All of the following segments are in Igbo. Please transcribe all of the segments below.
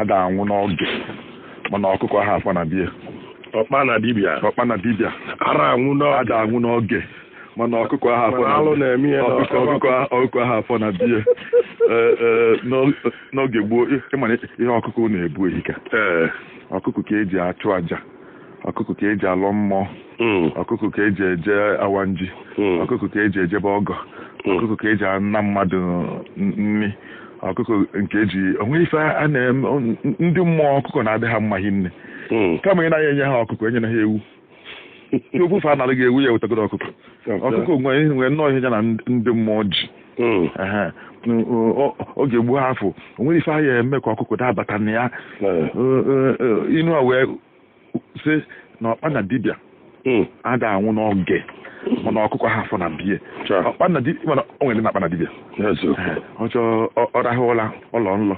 Ada anwụ n'oge, mana ọkụkọ ha afọ na bie. Ọkpa na dibịa. Ọkpa na dibịa. Ara anwụ n'oge. Ada anwụ n'oge, mana ọkụkọ ha afọ Mana na alụ na-eme ya na ọkụkọ ha afọ na bie. Ee, ee, n'oge gboo, ịma na ihe ọkụkọ na-ebu ehika. Ọkụkọ ka eji achụ aja, ọkụkọ ka eji alọ mmụọ, ọkụkọ ka eji eje awanji, ọkụkọ ka eji ejebe ọgọ, ọkụkọ ka eji ana mmadụ nri, ọkụkọ nke eji onwe ife a na-eme ndị mmụọ. Ọkụkọ na-adị ha mma hinne. Kama ị naghị enye ha ọkụkọ, enyere ha ewu. Ndị ofufe anaghị ewu ya wetagoro ọkụkọ. Ọkụkọ nwere nnọọ ihe ya na ndị mmụọ ji. Ehe. Oge gboo afọ, onwere ife a ya eme ka ọkụkọ dabata na ya. Inu a wee sị na ọkpa na dibịa ada anwụ n'oge, mana ọkụkọ ha afọ na bie. Ọkpa na dibịa, mana o nwere ndị na-akpa na dibịa. Ọ chọọ ọ rahụ ụra, ụlọ nlọ.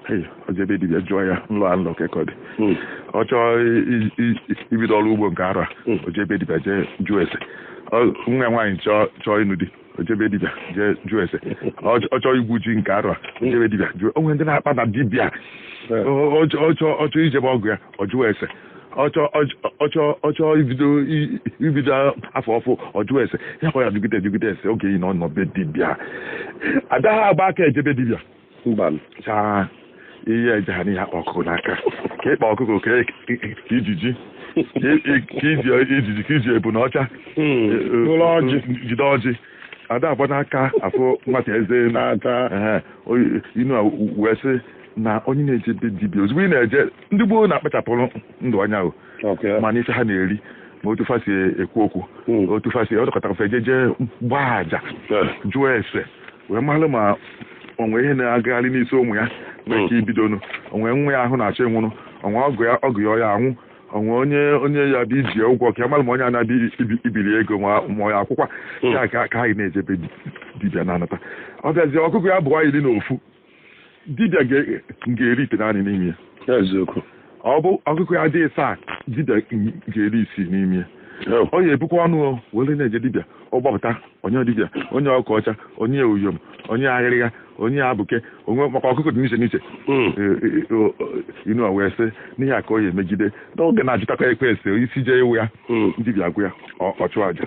Hey, ọ jebe dibịa jụọ ya nlọ a nlọ ka ọ dị. Ọ chọọ ibido ọrụ ugbo nke arọ a, o jebe dibịa jee jụọ ese. Nwa ya nwaanyị chọọ ịnụ di, o jebe dibịa jee jụọ ese. Ọ chọọ igwu ji nke arọ a, o jebe dibịa jụọ. O nwere ndị na-akpa na dibịa. Ọ chọọ ijebe ọgụ ya, ọ jụọ ese. Ọ chọọ ibido afọ ọfụ, ọ jụọ ese. Ya ka ọ ya jụgide ese oge yi na ọ nọ be dibịa. Ada ha agba aka ejebe dibịa. Mba. Chaa ihe eje ha n'ihe akpa ọkụkọ n'aka ka ịkpa ọkụkọ ka ijiji ka iji ijiji ka iji ebu na ọcha. Ụlọ ọjị. Jide ọjị ada agba n'aka afụ nwata eze. Na-ata. Ehe, inu a wee sị na onye na-eje be dibịa, ozugbo ị na-eje, ndị gboo na-akpachapụrụ ndụ anya o. Mana ife ha na-eri, ma otu fa si ekwu okwu, otu fa si ọ dọkọtara fa eje jee gbaa aja, jụọ ese wee malụ ma onwe ihe na-agagharị n'isi ụmụ ya nwee ike ibidonu, onwe nwa ya ahụ na-achọ ịnwụrụ, onwe ọgụ ya ọgụ ya ọya anwụ, onwe onye ya bụ iji ụgwọ ka ya malụ ma onye a na-abịa ibili ego ma ya akwụkwa ya ka anyị na-ejebe dibịa na-anata. Ọ bịazie ọkụkọ ya bụ 11, dibịa ga-eri ite naanị n'ime ya. Eziokwu. Ọ bụ ọkụkọ ya dị ịsaa, dibịa ga-eri isii n'ime ya. Ọ ya ebukwa ọnụ o were na-eje dibịa. Ọ gbapụta onye dibịa, onye ọkụ ọcha, onye uyom, onye ahịrịgha, onye abụke onwe, maka ọkụkọ dị n'iche n'iche. Inu a wee sị n'ihe a ka ọ ya emegide n'oge na-ajụtakwa ekwe ese isi jee ewu ya. Dibịa agwụ ya, ọ chụọ aja.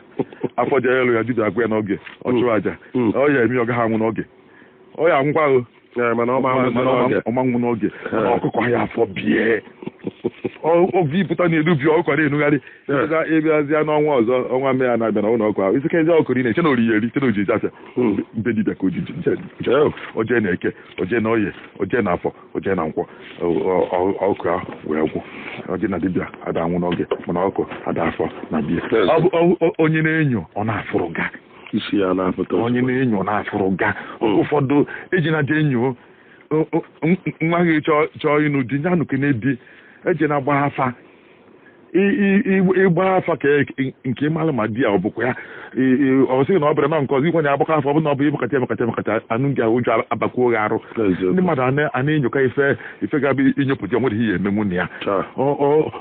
Afọ jee elu ya, dibịa agwụ ya n'oge, ọ chụọ aja. Ọ ya eme ọ gaghị anwụ n'oge, ọ ya anwụkwa o. Ee, mana ọ ma anwụzi n'oge. Ọma nwụ n'oge, mana ọkụkọ ya afọ bie oge ịpụta na-elu bi ọkụkọ na-enugharị. Ịbịazịa n'ọnwa ọzọ, ọnwa mee ya na-abịa na ụlọ ọkụ ahụ, isi ka ezi ọkụrụ ị na-eche na oriye eri, che na ojiji afịa mbe dibịa ka ojiji oje na eke, oje na oye, oje na afọ, oje na nkwọ, ọkụ ahụ wee gwụ. Oje na dibịa ada anwụ n'oge, mana ọkụ ada afọ na bie. Ọ bụ onye na-enyo ọ na-afụrụ ga Isi ya na-apụta. Onye na-enyo na-afụrụ ga. Oge ụfọdụ eji na je enyo nwa gị chọọ ịnụ di ya nụke na-ebi eje na gba afa. Ịgba afa ka nke ịmalụ ma di ya ọ bụkwa ya. Ọ sịghị na ọ bụrụ na nke ọzọ ikwe na-agbakọ afọ, ọ bụ na ọ bụ ịbụkata ịbụkata ịbụkata anụ gị ahụ, ụjọ abakwuo gị arụ. Eziokwu. Ndị mmadụ a na-enyoka ife ga-abụ inyopụta onwere ihe ya emenwu na ya.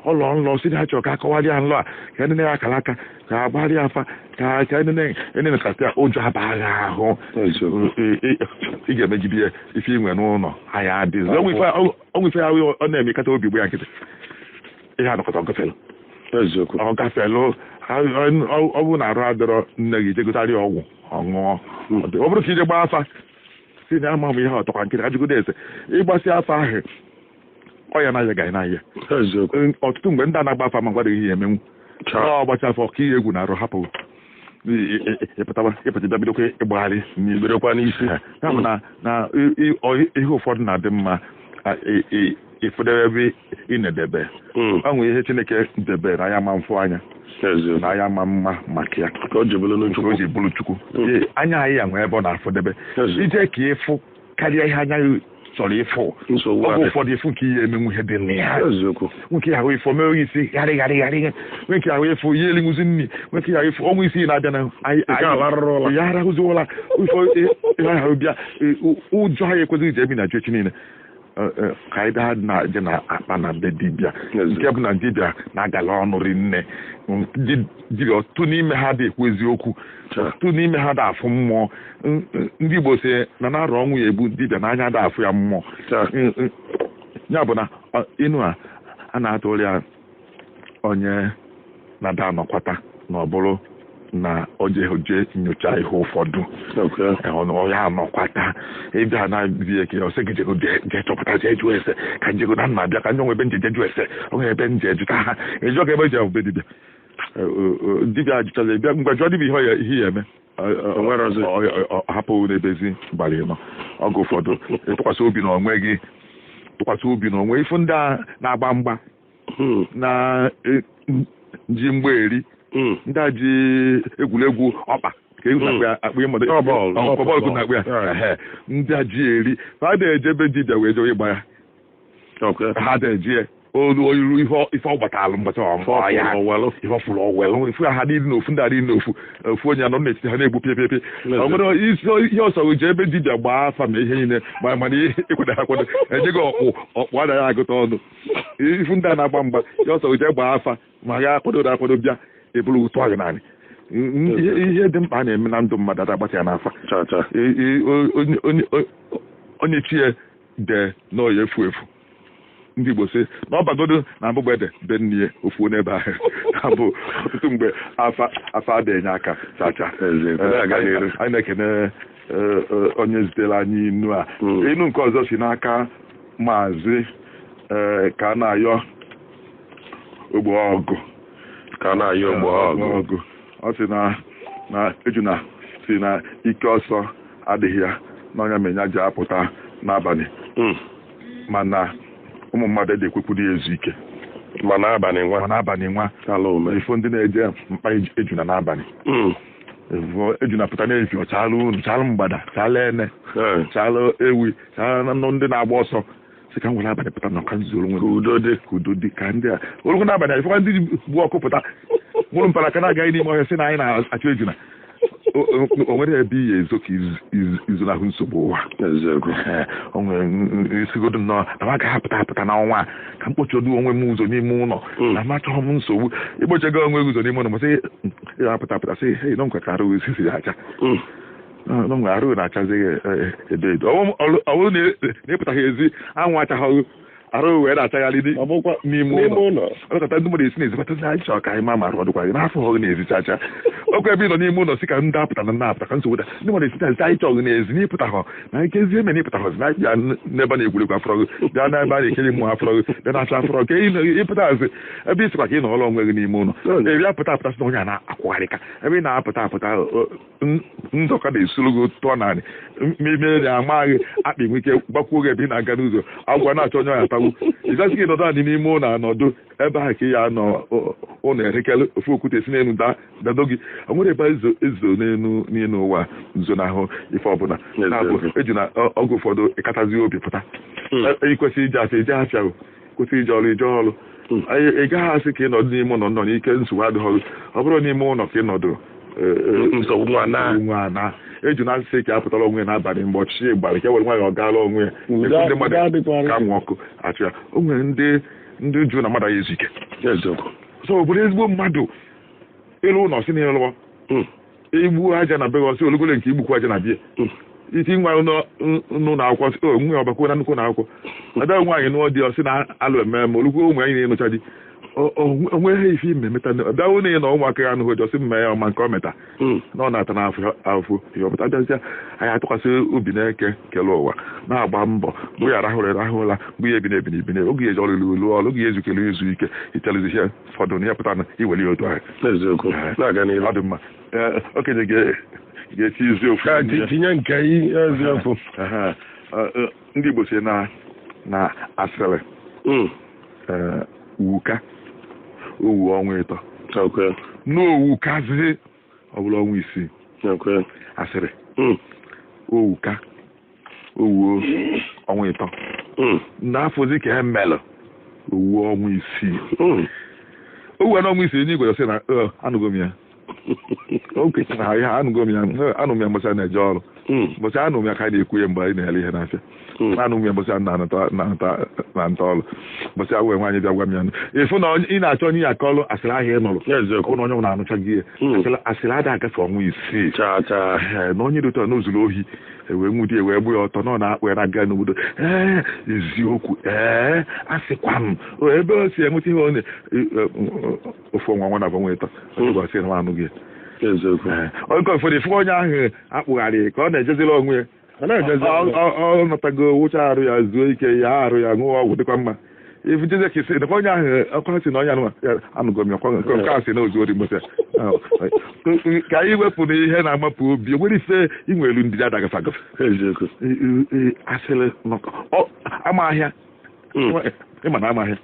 Ọlọ nlọ si na ha chọrọ ka akọwarị ya nlọ a, ka enene ya akara aka, ka agbarị afa, ka enene enenekata ya, ụjọ abagha ahụ. Eziokwu. Ị ga-emegide ya ife inwe n'ụlọ anyị adịghị. Onwe ife ya ọ na-emekata obi gbu ya nkịtị, ihe anọkọta ọ gafelu. Eziokwu. Ọ gafelu. Ọ bụrụ na arụ adịrọ nne gị, jegotara ya ọgwụ ọ ṅụọ. Ọ bụrụ ka ije gbaa afa si na ama m ihe ọtọkwa nkịtị ajụgodo ese, ịgbasi afa ahụ ọ ya na-aya ga na-aya. Eziokwu. Ọtụtụ mgbe ndị a na-agba afa ma gwadịghị ihe emenwu. Ọ gbacha afọ ka ihe egwu na-arụ hapụ ịpụtaba ịpụta bịa bidokwa ịgbagharị n'ilu. Bidokwa n'isi. Ya bụ na ihe ụfọdụ na-adị mma ịfụdebe ebe ị na-edebe. Ọ nwere ihe Chineke debere na anya ma mfụ anya Eziokwu. na anya ma mma maka ya. Ka o ji bụrụ Nke o n'Chukwu. ji bụrụ Chukwu. Ee, anya anyị ya nwee ebe ọ na-afụdebe. Eziokwu. Ije ka ịfụ karịa ihe anya gị chọrọ ịfụ. Nsogbu Oge adị. ụfọdụ ịfụ nke ihe emenwu ihe dị na ya. Eziokwu. Nwoke ahụ ịfụ mere isi gharị gharị gharị, nwoke ahụ ịfụ ihe elinwuzi nri, nwoke ahụ ịfụ ọnwa isi na-abịa na anyị Nke a larụrụ ụla. Ya arahụzi ụla ụfọ ihe ahụ bịa ụjọ anyị ekwezighị ije ebi na ju echi niile. Ka anyị bịa na je na akpa na be dibịa. Nke bụ na dibịa na-agala ọnụ rinne. Ndị dibịa, ọtụtụ n'ime ha dị ekwu eziokwu, ọtụtụ n'ime ha dị afụ mmụọ. Ndị Igbo si na na-arụ ọnwụ ya egbu dibịa n'anya dị afụ ya mmụọ. Ya bụ na inu a a na-atụrụ ya onye na-ada anọkwata na ọ bụrụ na o jee nyocha ihe ụfọdụ. Ya anọkwata ịbịa na bie ka ọ sị gị jego jee chọpụta, jee jụọ ese, ka njego na nna bịa ka nye onwe ebe nje jụọ ese, onwe ebe nje jụta ha ejụọ ka ebe ji ebe dibịa dibịa ajụchala bịa ngwa jụọ dibịa ihe ya eme hapụ n'ebezi gbara ịnọ. Oge ụfọdụ tụkwasị obi na onwe gị, tụkwasị obi na onwe ifu ndị a na-agba mgba na ji mgba eri, ndị a ji egwuregwu ọkpa ka egwu akpa ịmọdụ bọọlụ na-akpa ya, ndị a ji eri ha na-ejebe dibịa wee jee ịgba ya, ha na-eji ya olu iru ife ọ gbatalụ mgbata ya ife ọfụrụ ọwelụ ifu ha niile n'ofu, ndị a niile n'ofu ofu onye anọ n'etiti ha na-egbu pịapịapịa. Ọ nwere ihe ọsọ ji ebe dibịa gbaa afa ma ihe niile mana ịkwado ha kwado ejego ọkpụ ọkpụ anaghị agụta ọnụ. Ifu ndị a na-agba mgba ihe ọsọ ji gbaa afa ma ga akwadoro akwado bịa eburu ụtọ gị naanị. Ihe dị mkpa a na-eme na ndụ mmadụ ada agbata ya n'afa. Onye chie de n'ọya efu efu. Ndị Igbo sị na ọ bagodo na abụgbede be nne ofu n'ebe ahụ abụ ọtụtụ mgbe afa afa adịghị enye aka chacha. Anyị na-ekene onye zitere anyị inu a. Inu nke ọzọ si n'aka maazị ka na-ayọ ogbo ọgụ, ka na-ayọ ogbo ọgụ. Ọ sị na ejuna si na ike ọsọ adịghị ya na onye menya ji apụta n'abalị, mana ụmụ mmadụ dị ekwekwuru ya ezu ike ma n'abalị nwa, ma n'abalị nwa. Ifo ndị na-eje mkpa ejuna n'abalị, ejuna pụta n'efi ọ chalụ unu, chalụ mgbada, chalụ ene, chalụ ewi, chalụ ndị na-agba ọsọ, sị ka m nwere abalị pụta na ka nzuru nwere udo dị ka udo dị ka ndị a orukwu n'abalị. Ifekwa ndị bụ ọkụ pụta nwụrụ mpanaka na-agaghị n'ime ọhịa sị na anyị na-achụ ejuna. O nwere ebe iyi ezo ka izonahụ nsogbu ụwa. O nwere isigodo nnọọ na m agaghị apụta apụta n'ọnwa a ka m kpochiodu onwe m ụzọ n'ime ụlọ na m achọghị m nsogbu. Igbochego onwe gị ụzọ n'ime ụlọ masị ya apụta apụta sị hei nọ nkwa ka arụ osisi acha nọ nwe arụ na-achazighị edo edo. Ọ bụrụ na ịpụtaghị ezi anwụ achaghị arụ wee na-achagharị n'ime ụlọ. Ọkọta ndị mmadụ esi na-ezibata na anyị chọrọ ka anyị ma ma arụ ọdụkwa gị n'afọ ọhụrụ na-ezichacha okwu ebe ị nọ n'ime ụlọ si ka ndị apụta na na-apụta ka nsogbu da ndị mmadụ esi na-ezita anyị chọrọ n'ezi n'ịpụtahọ na nke ezi eme n'ịpụtahọzi na bịa n'ebe na-egwuregwu afọrọ gị, bịa n'ebe a na-ekiri mmụọ afọrọ gị, bịa na-achọ afọrọ ka ịpụta azị ebe ị sịkwa ka ị nọrọ onwe gị n'ime ụlọ. Ebe apụta apụta sị na onye a na-akwụgharị ka ebe ị na-apụta apụta ndọka na-esuru gị tụọ naanị mmemme na-ama gị akpị nwe ike gbakwuo gị ebe ị na-aga n'ụzọ agwa na-achọ onye ọya tagbu. Ịgasị gị nọdụ anyị n'ime ụlọ anọdụ ebe ahụ ka ya nọ ụlọ erekele ofu okwute si n'elu dado gị. O nwere ebe ezo n'elu n'elu ụwa nzonahụ ife ọbụla na-abụ eji na ọgụ ụfọdụ ịkatazi obi pụta. Ị kwesịrị ije afịa ije afịa, kwesịrị ije ọrụ ije ọrụ. Ị gaghị asị ka ị nọdụ n'ime ụlọ nọ n'ike nsogbu adịghị. Ọ bụrụ n'ime ụlọ ka ị nọdụ nsogbu nwa na eju na nsị ka apụtara onwe ya n'abalị mgbe ọchịchị gbara ka e were nwayọọ gaala onwe ya ndị mmadụ ka nwụ ọkụ achụ ya. O nwere ndị jụ na mmadụ ya ezu ike. So obodo ezigbo mmadụ ịlụ ụlọ si n'ịlụọ igbu aja na be gị ọsị olugolo nke igbukwu aja na bie iti nwa n'ụlọ akwụkwọ sị o nwe ọbakwuo na nnukwu na akwụkwọ ada nwaanyị nụọ dị ọsị na alụ eme ma olugwo ụmụ anyị na-enụcha di onwe ha ife ime meta bịa onye na ụmụaka ya anụghị ọsị mma ya ọma nke ọ meta na ọ na-ata n'afụ ihe ọpụta bịazịa anyị atụkwasị obi na-eke kele ụwa na-agba mbọ mgbe ya arahụrụ arahụla mgbe ya ebina ebina ebina oge ya eji ọrụ ilu ọrụ oge ya ezukelu ezu ike ichelezi ihe fọdụ na ihe pụta na iweli otu ahụ. Ọ dị mma okenye ga-eti eziokwu tinye nke eziokwu. Ndị Igbo si na asịrị wuka owu ọnwa 3 n'owu kazi ọ bụla ọnwa 6 asịrị owuka owu ọnwa 3 n'afọzi ka emelụ owu ọnwa 6 owu ọnwa 6 n'igwe sị na anụgo m ya o kechara ihe anụgo m ya anụ m ya mbọchị na-eje ọrụ. Mbọsị anụ m ya ka a na-ekwu ya mgbe anyị na-ele ihe n'afịa. Anụ m ya mbọsị na nta ọlụ. Mbọsị awụ nwaanyị bịa gwa m ya. Ịfụ na ị na-achọ onye ya akọlụ asịrị ahịa ị nụrụ. Eziokwu. Ọ na onye ọbụla anụcha gị ya. Asịrị ada agafe ọnwa 6. Chaa chaa. Na onye dị ụtọ na ozuru ohi ewee nwụdi ewee gbu ya ọtọ na ọ na-akpụ ya na-aga n'obodo. Ee, eziokwu. Ee, asịkwa m ebe o si enweta ihe ọ na ofu ọnwa nwa na abụọ ịtọ ọsị na anụ gị. Oge ụfọdụ ịfụ onye ahụ akpụgharị ka ọ na-ejeziri onwe ya. Ọ nọtago wụcha arụ ya zuo ike ya arụ ya ṅụọ ọgwụ dịkwa mma. Ifujeze ka isi nakwa onye ahụ ọkwa si na onye anụgo m ya nke a sị na ozu ori mgbesa ka anyị wepụ na ihe na-amapụ obi. O nwere ife inwelu ndidi adagafe agafe. Asịrị ama ahịa ịma na ama ahịa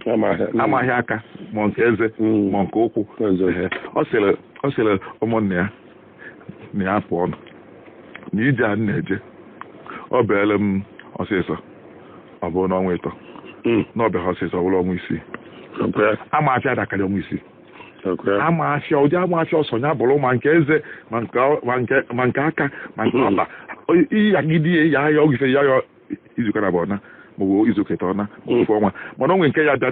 ama ahịa aka ma nke eze ma nke ụkwụ. Ọ sịrị ụmụnne ya na ya pụọ ọnụ na ije a na-eje ọ beele m ọsịsọ ọ bụrụ n'ọnwa 3 n'ọbịa ha ọsịsọ bụrụ ọnwa 6. Ama afịa dakarị ọnwa 6. Ama afịa ụdị ama afịa ọsọ ya bụrụ ma nke eze ma nke aka ma nke ọba ịyagide ya ya ogife ya ya izuụka na abụọ na maọbụ izuụka ịtọ na ofu ọnwa. Mana onwe nke ya bịa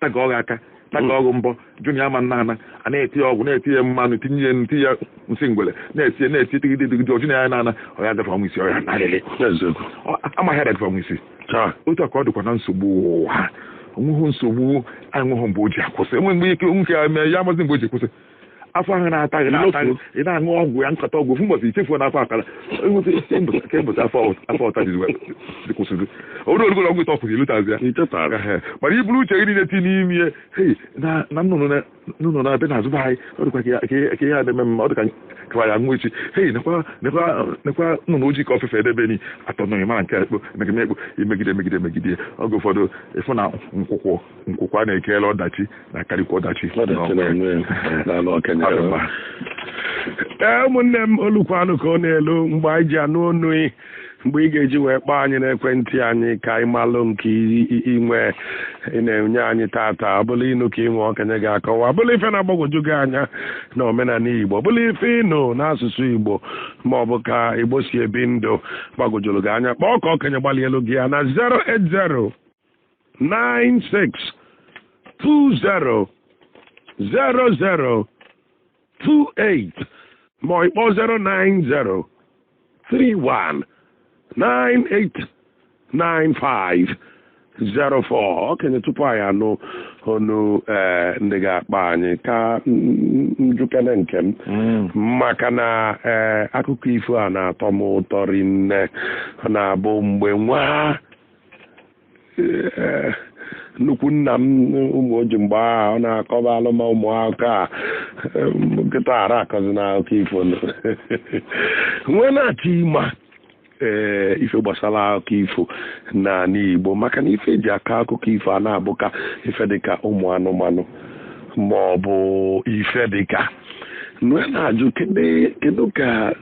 taga ọgụ aka taga ọgụ mbọ jụ na ya ma nna ana a na-eti ya ọgwụ na-eti ya mmanụ tinye ya nti ya nsị ngwere na-eti na-eti tigide tigide ọjụ na ya na-ana ọ ya gafe ọnwa 6 ọ ya narịrị amaghị ya gafe ọnwa 6. Otu a ka ọ dịkwa na nsogbu ụwa. Onweghị nsogbu anwụghị mgbe o ji akwụsị. Enwe mgbe ike nke ya mee ya amazi mgbe o ji kwụsị. Afọ ahụ na-ata gị na-ata gị ị na-aṅụ ọgwụ ya nkata ọgwụ ofu mbọsị ichefuo n'afọ akara kembọsị afọ ọta jizi kwụsịzi oru orugo ọgwụ ịtọ kwụsị ilutazi ya. Mana iburu uche gị niile ti n'ime ya hei na nnụnụ na-abịa n'azụ be anyị ọ dịkwa ka ihe a na-eme mma ọ dịka ka ya nwụ echi hei nekwa nnụnụ ojii ka ofefe edebe ni atọ nọ mara nke ekpo emegide ekpo imegide emegide emegide. Oge ụfọdụ ịfụ na nkwụkwụ a na-ekele ọdachi na-akarịkwa ọdachi. Ee, ụmụnne m, olukwanụ ka ọ na-elu mgbe anyị ji anụ onu mgbe ị ga-eji wee kpọọ anyị n'ekwentị anyị ka anyị malụ nke inwe ị na-enye anyị tata. Ọ bụla ịnụ ka inwe okenye ga-akọwa, ọ bụla ife na-agbagwoju gị anya na omenala Igbo, ọ bụla ife ịnụ n'asụsụ Igbo ma ọ bụ ka Igbo si ebi ndụ gbagwojuru gị anya, kpọọ ka okenye gbalị elu gị ya na 080 96 20 00 28 ma ọ ịkpọ 090 31 98 95 04. Okenye, tupu anyị anụ ọnụ ndị ga-akpa anyị ka njukene nke m maka na akụkọ ifo a na-atọ m ụtọ rinne. Ọ na-abụ mgbe nwa nnukwu nna m ụmụ oji mgbe ahụ ọ na-akọba alụma ụmụaka a nkịta ara akọzi na akụkọ ifo nwee na-achọ ịma ife gbasara akụkọ ifo n'ala Igbo, maka na ife eji akọ akụkọ ifo a na-abụka ife dịka ụmụ anụmanụ ma ọ bụ ife dịka nwee na-ajụ kedu ka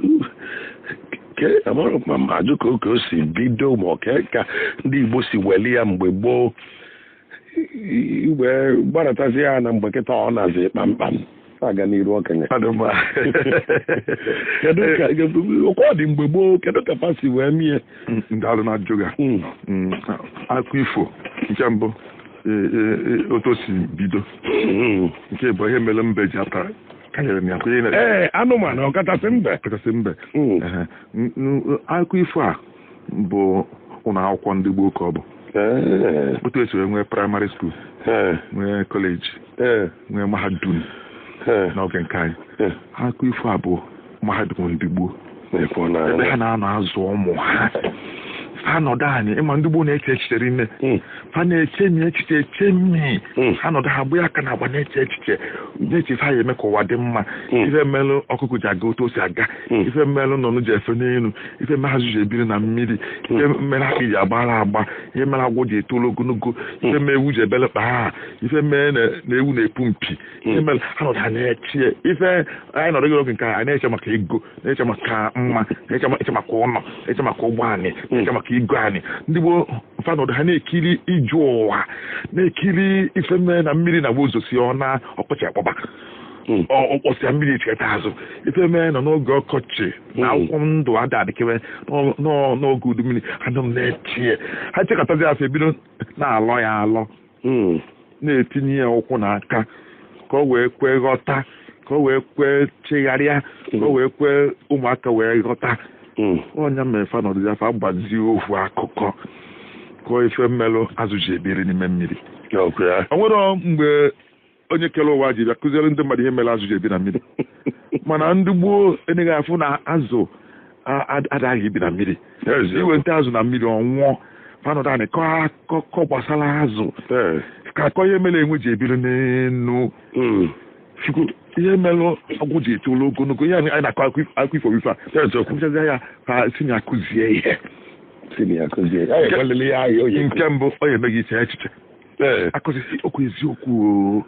ma ajụ ka oke o si bido ma ọ ka ndị Igbo si weli ya mgbe gboo wee gbaratazi ya na mgbe kịta ọ nazi kpamkpam aga n'iru okenye. Kedu ọ dị mgbe gboo, kedu ka fa si wee mie? Ndalụ na ajụ ga akụkọ ifo nke mbụ otu o si bido, nke bụ ihe mere mbe ji atara ee anụmanụ ọkachasị mbe ọkachasị mbe. Akụkọ ifo a bụ ụlọ akwụkwọ ndị gboo ka ọ bụ otu esi wee nwee praịmarị skuul, nwee kọleji, nwee mahadum n'oge nke anyị. Akụkọ ifo a bụ mahadum ndị gboo ebe ha na-anọ azụ ụmụ ha. Ha nọdụ anyị ịma ndị gboo na-eche echiche rinne, ha na-echemi echiche echemi, ha nọdụ ha gbu aka na agba na-eche echiche na-eche ife ha ya eme ka ụwa dị mma. Ife mmelụ ọkụkụ ji aga otu o si aga, ife mmelụ nnụnụ ji efe n'elu, ife mmelụ azụ ji ebiri na mmiri, ife mmelụ akpị ji agbara agba, ihe mere agwọ ji etolu ogologo, ife mere ewu ji ebele kpaa, ife mere na ewu na-epu mpi, ife mere ha nọdụ ha na-eche ife. Anyị nọdụ oge nke anyị na-eche maka ego, na-eche maka mma, na-eche maka ụlọ, na-eche maka ụgbọ anyị, na-eche maka igwe anyị. Ndị gboo mfanọdụ ha na-ekiri iju ụwa, na-ekiri ife mere na mmiri na ozosi ọ na ọkọchị akpọba. Ọkpọsịa mmiri echekata azụ ife mee nọ n'oge ọkọchị na akwụkwọ ndụ ada adịkewe n'oge udu mmiri anụ m na-echie ha chekọtazi afọ ebido na-alọ ya alọ na-etinye ya ụkwụ n'aka ka o wee kwee ghọta, ka o wee kwee chegharịa, ka o wee kwee ụmụaka wee ghọta. Onye mere fa nọdụzi afọ agbazie ofu akụkọ ka ife mmelụ azụ ji ebiri n'ime mmiri. O nwere mgbe onye kere ụwa ji bịa kụziere ndị mmadụ ihe mere azụ ji ebi na mmiri, mana ndị gboo eneghị afụ na azụ adaghị ibi na mmiri. Iweta azụ na mmiri ọ nwụọ. Fanọdụ anyị kọọ akụkọ gbasara azụ ka akọ ihe mere enwe ji ebiri n'enu ihe mere ọgwụ ji etolu ogologo ihe anyị na-akọ akụkọ ifo ife a kwụchazie ya ka si na akụzie ihe. Nke mbụ ọ ya eme gị iche echiche akụzi okwu eziokwu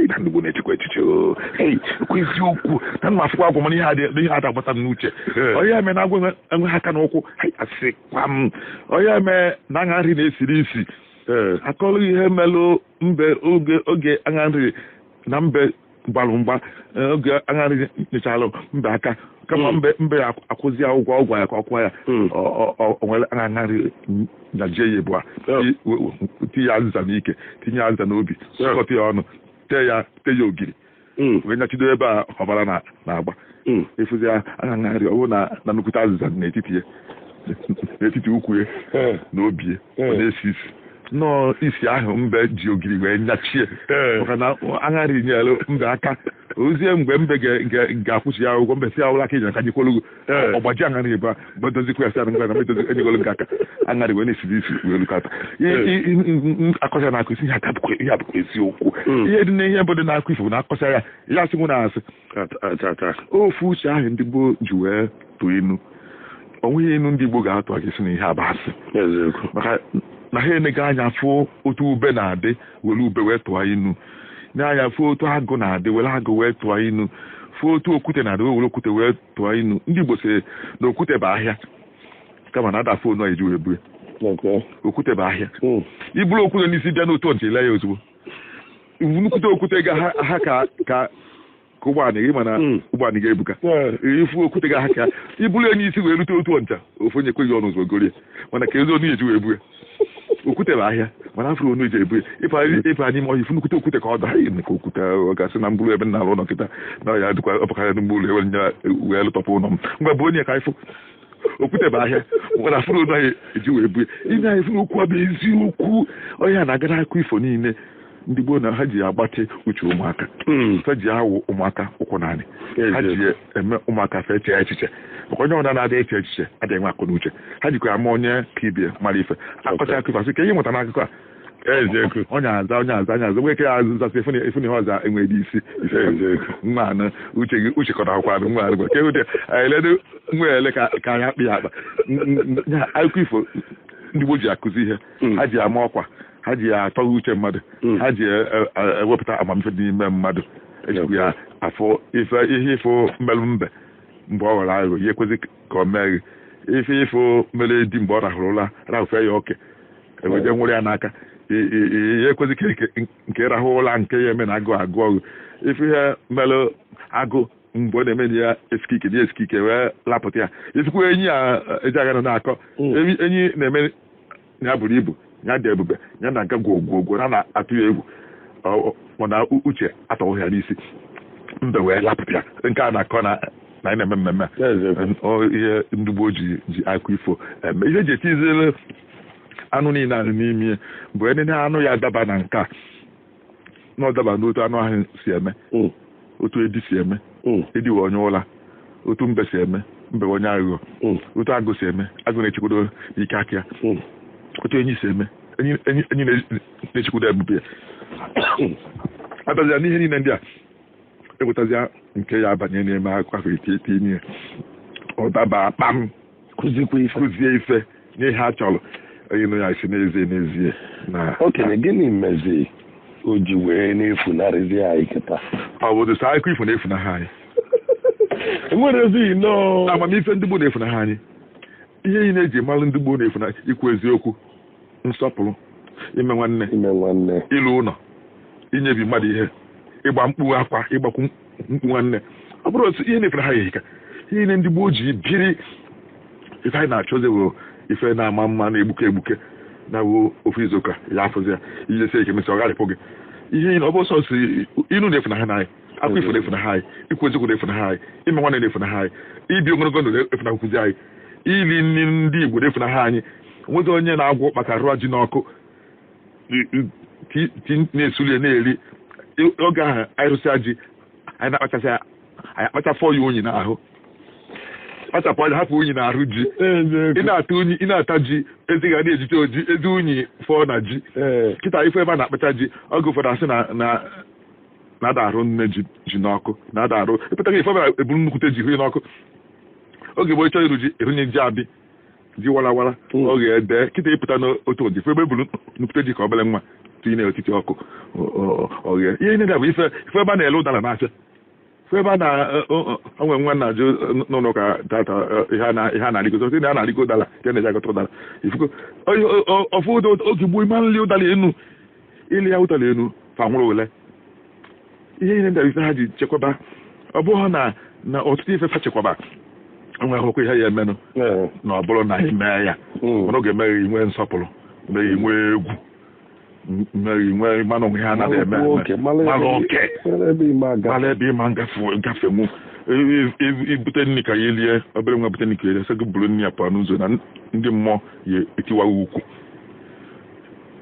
na ndị Igbo na-echekwa echiche okwu eziokwu na nna afụkwa agwụ mana ihe ada agbata m n'uche. Onye eme na agwụ enwe aka n'ụkwụ asịkwa m onye eme na aṅa nri na-esiri isi akọrọ ihe melụ mbe oge aṅa nri na mbe gbalụ mgba oge aṅa nri nyechalụ mbe aka kama mbe akwụzi ya ụgwọ ọgwụ ya ka ọ kwụọ ya o nwere aṅa nri nyajie ya ebu a tinye ya nza n'ike tinye ya nza n'obi sụkọta ya ọnụ tee ya ogiri wee nyachido ebe a ọbara na-agba efuzi ya aṅa nri ọ bụrụ na nnukwute azịza n'etiti ya n'etiti ukwu ya na obi ya ọ na-esi isi nnọọ isi ahụ mbe ji ogiri wee nyachie maka na aṅarị nyere mbe aka ozie mgbe mbe ga-akwụsị ya ụgwọ mbe si ya ụlọ aka ijere ka nyekwolu ọgbaji aṅarị ebe a mgbe dozikwa ya sị ngwa na medozi enyegolu nke aka aṅarị wee na-esiri isi wee lukata akọcha na akụ isi ihe abụkwa eziokwu ihe dị n'ihe mbụ dị n'akụ ifo na akọcha ya ya asị nwụ na asị ofu uche ahụ ndị gboo ji wee tụọ inu o nweghị inu ndị Igbo ga-atụ aka isi na ihe abụ asị maka na ha enega anya fụ otu ube na-adị were ube wee tụọ inu n'anya fụ otu agụ na-adị were agụ wee tụọ inu fụ otu okwute na-adị were okwute wee tụọ inu. Ndị Igbo sị na okwute bụ ahịa kama na ada fonu eji wee bue okwute bụ ahịa iburu okwute n'isi bịa n'otu ọncha ile ya ozugbo nnukwute okwute ga ha ka ụgbọala gị mana ụgbọala ga-ebuka ifu okwute ga ha ka iburu ya n'isi wee rute otu ọncha ofu onye ekweghị ọnụ ụzọ gorie mana ka ezi onu eji wee bue okwute bụ ahịa mana afụrụ onu eji ebu ya ịpa n'ime ọhịa ifu nnukwute okwute ka ọ daa ka okwute ọ gasị na mbụrụ ebe m na-alụ ụlọ nkịta na ya dịkwa ọpụkarị n'ugbo ụlọ ewe nye wee lụtọpụ ụlọ m ngwa bụ onye ka ifụ okwute bụ ahịa mana afụrụ onu anyị eji wee bue ime anyị fụrụ okwu bụ eziokwu ọhịa na-aga n'akụ ifo niile ndị gboo na ha ji agbatị uche ụmụaka ha ji awụ ụmụaka ụkwụ naanị ha ji eme ụmụaka fe eche echiche maka onye ọbụla na-adị eche echiche adịghị enwe akụ na uche ha jikwa ama onye ka ibie mara ife akọcha akụkọ asị ka ihe nweta n'akụkọ a onye aza onye aza onye aza nweke ya azụzasị efu na ihe ọzọ enweghị isi nwa anụ uche gị uche kọrọ akwụkwọ anụ nwa anụ ka ewute eledo nwa ele ka anyị akpị ya akpa akụkọ ifo ndị gboo ji akụzi ihe ha ji ama ọkwa ha ji atọghị uche mmadụ ha ji ewepụta amamife n'ime mmadụ ejikwa ya afọ ife ihe ifo mmelụ mbe mgbe ọ ghọrọ aghụghọ ihe ekwezi ka ọ mee gị ife ifo mere di mgbe ọ rahụrụ ụra rahụfe ya oke eweje nwụrụ ya n'aka ihe ekwezi ka nke rahụ ụra nke ya eme na agụ agụ ọgụ ife ihe mmelụ agụ mgbe ọ na-eme na ya esike ike na esike ike wee lapụta ya ifikwa enyi ya eji aga nọ na-akọ enyi na-eme na ya buru ibu ya dị ebube ya na aga gwogwogwo na na-atụ ya egwu mana uche atọghị ya n'isi mbe wee lapụta ya nke a na-akọ na anyị na-eme mmemme ihe ndị gboo ji akụ ifo eme ihe eji etiziri anụ niile anụ n'ime bụ enene anụ ya daba na nke a na ọ daba n'otu anụ ahụ si eme otu edi si eme edi wee onye ụla otu mbe si eme mbe onye aghụghọ otu agụ si eme agụ na-echekwado n'ike aka ya otu enyi si eme enyi na-echekwado ebube ya abịazịa n'ihe niile ndị a ewetazịa nke ya abanye n'ime akụkọ afọ ite ime ọ daba kpam kụzie ife n'ihe a chọrọ onye nụ ya si n'ezie n'ezie na okenye gịnị mezi o ji wee na-efunarịzi anyị kịta ọ bụ dịsa akụkọ ifo na-efunaha anyị enwere ezi nnọọ amamife ndị gboo na-efunaha anyị ihe niile eji malụ ndị gboo na-efuna ikwu eziokwu nsọpụrụ ime nwanne ịlụ ụlọ inyebi mmadụ ihe Ịgba mkpu akwa, ịgbakwu mkpu nwanne, ọ bụrụ otu ihe na-efere ha ehika. Ihe niile ndị gboo ji biri, ife anyị na-achọzi bụ ife na-ama mma, na-egbuke egbuke, na-awụ ofu izuụka ya afụzi ya ijesi ike mesị ọ gharịpụ gị. Ihe ọ bụ sọsọ inu na-efu na ha n'anyị, akwa ifo na-efu na ha anyị, ikwu eziokwu na-efu na ha anyị, ime nwanne na-efu na ha anyị, ibi ogologo ndụ na-efu na nkwụzi anyị, ili nri ndị Igbo na-efu na ha anyị. Nwezi onye na-agwọ maka rụọ ji n'ọkụ na-esulie na-eri. Oge ahụ anyị rụsịa ji, anyị na-akpachasị, anyị akpachafọ ya unyi n'ahụ, kpachapụ anya, hapụ unyi n'ahụ ji. Ị na-ata unyi, ị na-ata ji, ezi ga na-ejite oji ezi unyi fọọ na ji. Kịta ife ebe a na-akpacha ji, oge ụfọdụ asị na na-ada arụ nne ji ji n'ọkụ, na-ada arụ ịpụta ife ebe eburu nnukwute ji hụ n'ọkụ. Oge gboo ịchọ iru ji, erunye ji abi ji warawara ọ ga-ede. Kịta ịpụta n'otu ụdị ife ebe eburu nnukwute ji ka obere nwa tinye n'etiti ọkụ oghe. Ihe niile bụ ife ebe a na-ele ụdara n'afịa, ife ebe a na onwe nwa na-ajụ n'ụlọ ụka tata ihe a na-arịgo, sị na a na-arịgo ụdara ka na-eji agọta ụdara. Ifugo ofu ụda oge gboo ịma nli ụdara enu, ili ya ụdara enu fa nwụrụ ole. Ihe niile ndị ife ha ji chekwaba, ọ bụghị na ọtụtụ ife fa chekwaba onwe akwụkwọ ihe ya emenụ na ọ bụrụ na ime ya, mana oge emeghị inwe nsọpụrụ, meghị inwe egwu, meghị inwe mmanụ onwe ha anaghị eme mara oke mara ebe ịma ngafenwu. Ibute nri ka ya elie, obere nwa bute nri ka ya elie, sị gị buru nri ya pụọ n'ụzọ na ndị mmụọ ya etiwaghị ukwu.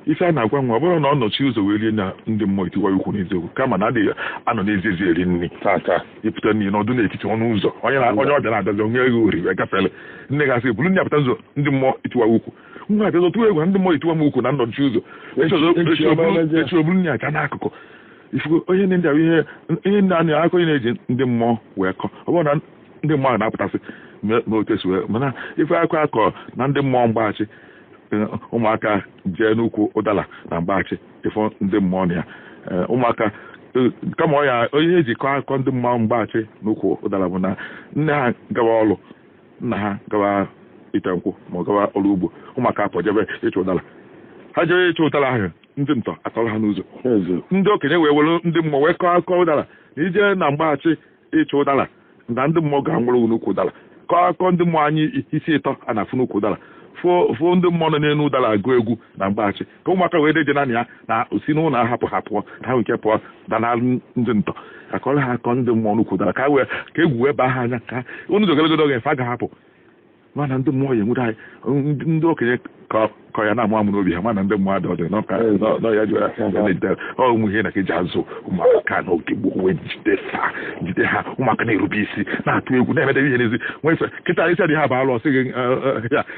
Ife a na-agwa nwa, ọ bụrụ na ọ nọchi ụzọ wee rie na ndị mmụọ etiwaghị ukwu n'eziokwu, kama na adịghị anọ n'ezi ezi eri nri. Ịpụta nri n'ọdụ n'etiti ọnụ ụzọ, onye ọbịa na-abịazi onye ego ori wee gafere, nne ga-asị buru nri apụta ụzọ, ndị mmụọ etiwaghị ukwu. Nwa abịazi tụwa egwu na ndị mmụọ etiwa m ukwu na nnọchi ụzọ, echi oburu nri aja n'akụkụ. Ifugo onye ndị ahụ ihe ndị a na-akọ onye na-eji ndị mmụọ wee kọ, ọ bụrụ na ndị mmụọ na-apụtasị ma otu esi wee mana ife akọ akọ na ndị mmụọ mgbaghachi, ụmụaka jee n'ukwu ụdara na mgbaghachi ịfụ ndị mmụọ na ya. Ụmụaka kama ọ ya onye eji kọọ akọ ndị mmụọ mgbaghachi n'ukwu ụdara bụ na nne ha gawa ọrụ, nna ha gawa ite nkwụ ma ọ gawa ọrụ ugbo, ụmụaka apụ jebe ịchụ ụdara. Ha jere ịchụ ụdara ahụ, ndị ntọ atọrọ ha n'ụzọ, ndị okenye wee were ndị mmụọ wee kọọ akọ ụdara na ije na mgbaghachi ịchụ ụdara na ndị mmụọ ga-anwụrụ n'ukwu ụdara. Kọọ akọ ndị mmụọ anyị isi ịtọ a na-afụ n'ukwu ụdara, fụọ ndị mmụọ nọ n'elu ụdara agụ egwu na mgbaghachi, ka ụmụaka wee deje naanị ya na osi n'ụlọ ahapụ ha pụọ na ha nke pụọ dana ndị ntọ, akọrọ ha akọ ndị mmụọ n'ukwu ụdara ka ka egwu wee baa ha anya, ka ụnụ ụzọ ogologo oge mfe a ga-ahapụ. Mana ndị mmụọ ya enwere anyị, ndị okenye kọ ya na-amụ amụ n'obi ha, mana ndị mmụọ adị ọdị n'ọya ji ọ ụmụ ihe na ka eji azụ ụmụaka n'oge gboo wee jide ha, ụmụaka na-erube isi, na-atụ egwu, na-emedebe ihe n'ezi. Nwe ife kịta isi adịghị aba alụ, ọsị gị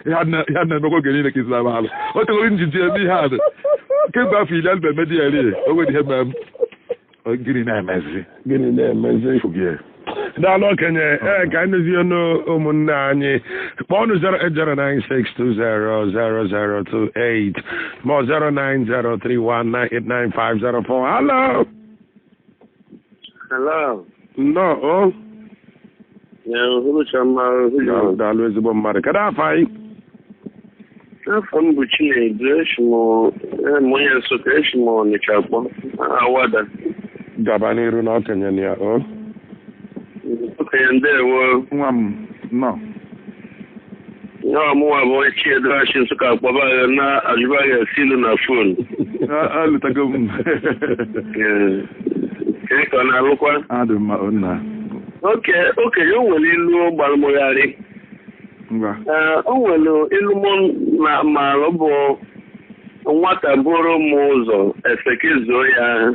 ihe a na-emekwa oge niile ka isi aba alụ, o tegoro njiji eme ihe a dị kemgbe afọ 10 alụ emedi ya rie o nwere ihe mere gịnị na-emezi gịnị na-emezi. Daalụ okenye. Ee, ka anyị dozie ọnụ ụmụnne anyị. Kpọọ ọnụ 08096200028 ma 09031989504. Hello. Hello. Nnọọ. Daalụ ezigbo mmadụ. Kedu afọ anyị? Afọ m bụ Chinedu, esi m onye Nsụka, esi m Ọnịcha kpọ Awada. Gaba n'iru na okenye na ya. Okenye ndewo. Nwa m nọ. Nwa mụnwa bụ onye Chiedu achị Nsụka kpọba na ajụbaghị esi ilu na fon. Alụtago m. Ee, ka ọ na-alụkwa? Adị mma nna. Okenye, o nwere ilu gbalụmụgharị. O nwere ilu mụ na maara bụ nwata bụrụ m ụzọ efekezuo ya,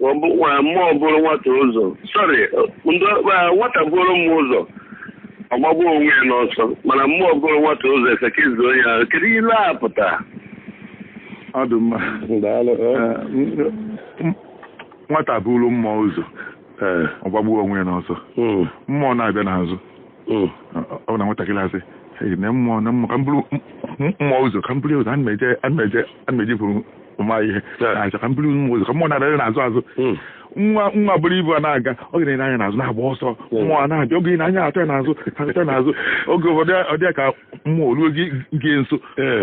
mmụọ bụrụ nwata ụzọ, sọrị, nwata bụrụ m ụzọ ọgbagbuo onwe ya n'ọsọ, mana mmụọ bụrụ nwata ụzọ efekezuo ya. Kedu ilu a pụtara? Ọ dị mma. Nwata bụrụ mmụọ ụzọ ọgbagbuo onwe ya n'ọsọ, mmụọ na-abịa n'azụ. Ọ bụ na nwatakịrị asị na mmụọ na mmụọ ka m bụrụ mmụọ ụzọ, ka m bụrụ ụzọ, ana m eje bụrụ mma ihe na-achọ ka m bụrụ mmụọ ụzọ, ka mmụọ na-abịa n'azụ azụ. Nwa buru ibu a na-aga oge na-ene anya n'azụ na-agba ọsọ mmụọ na-abịa oge na-anya atọ ya n'azụ atọ n'azụ oge ụfọdụ ọ dị ka mmụọ ruo gị nso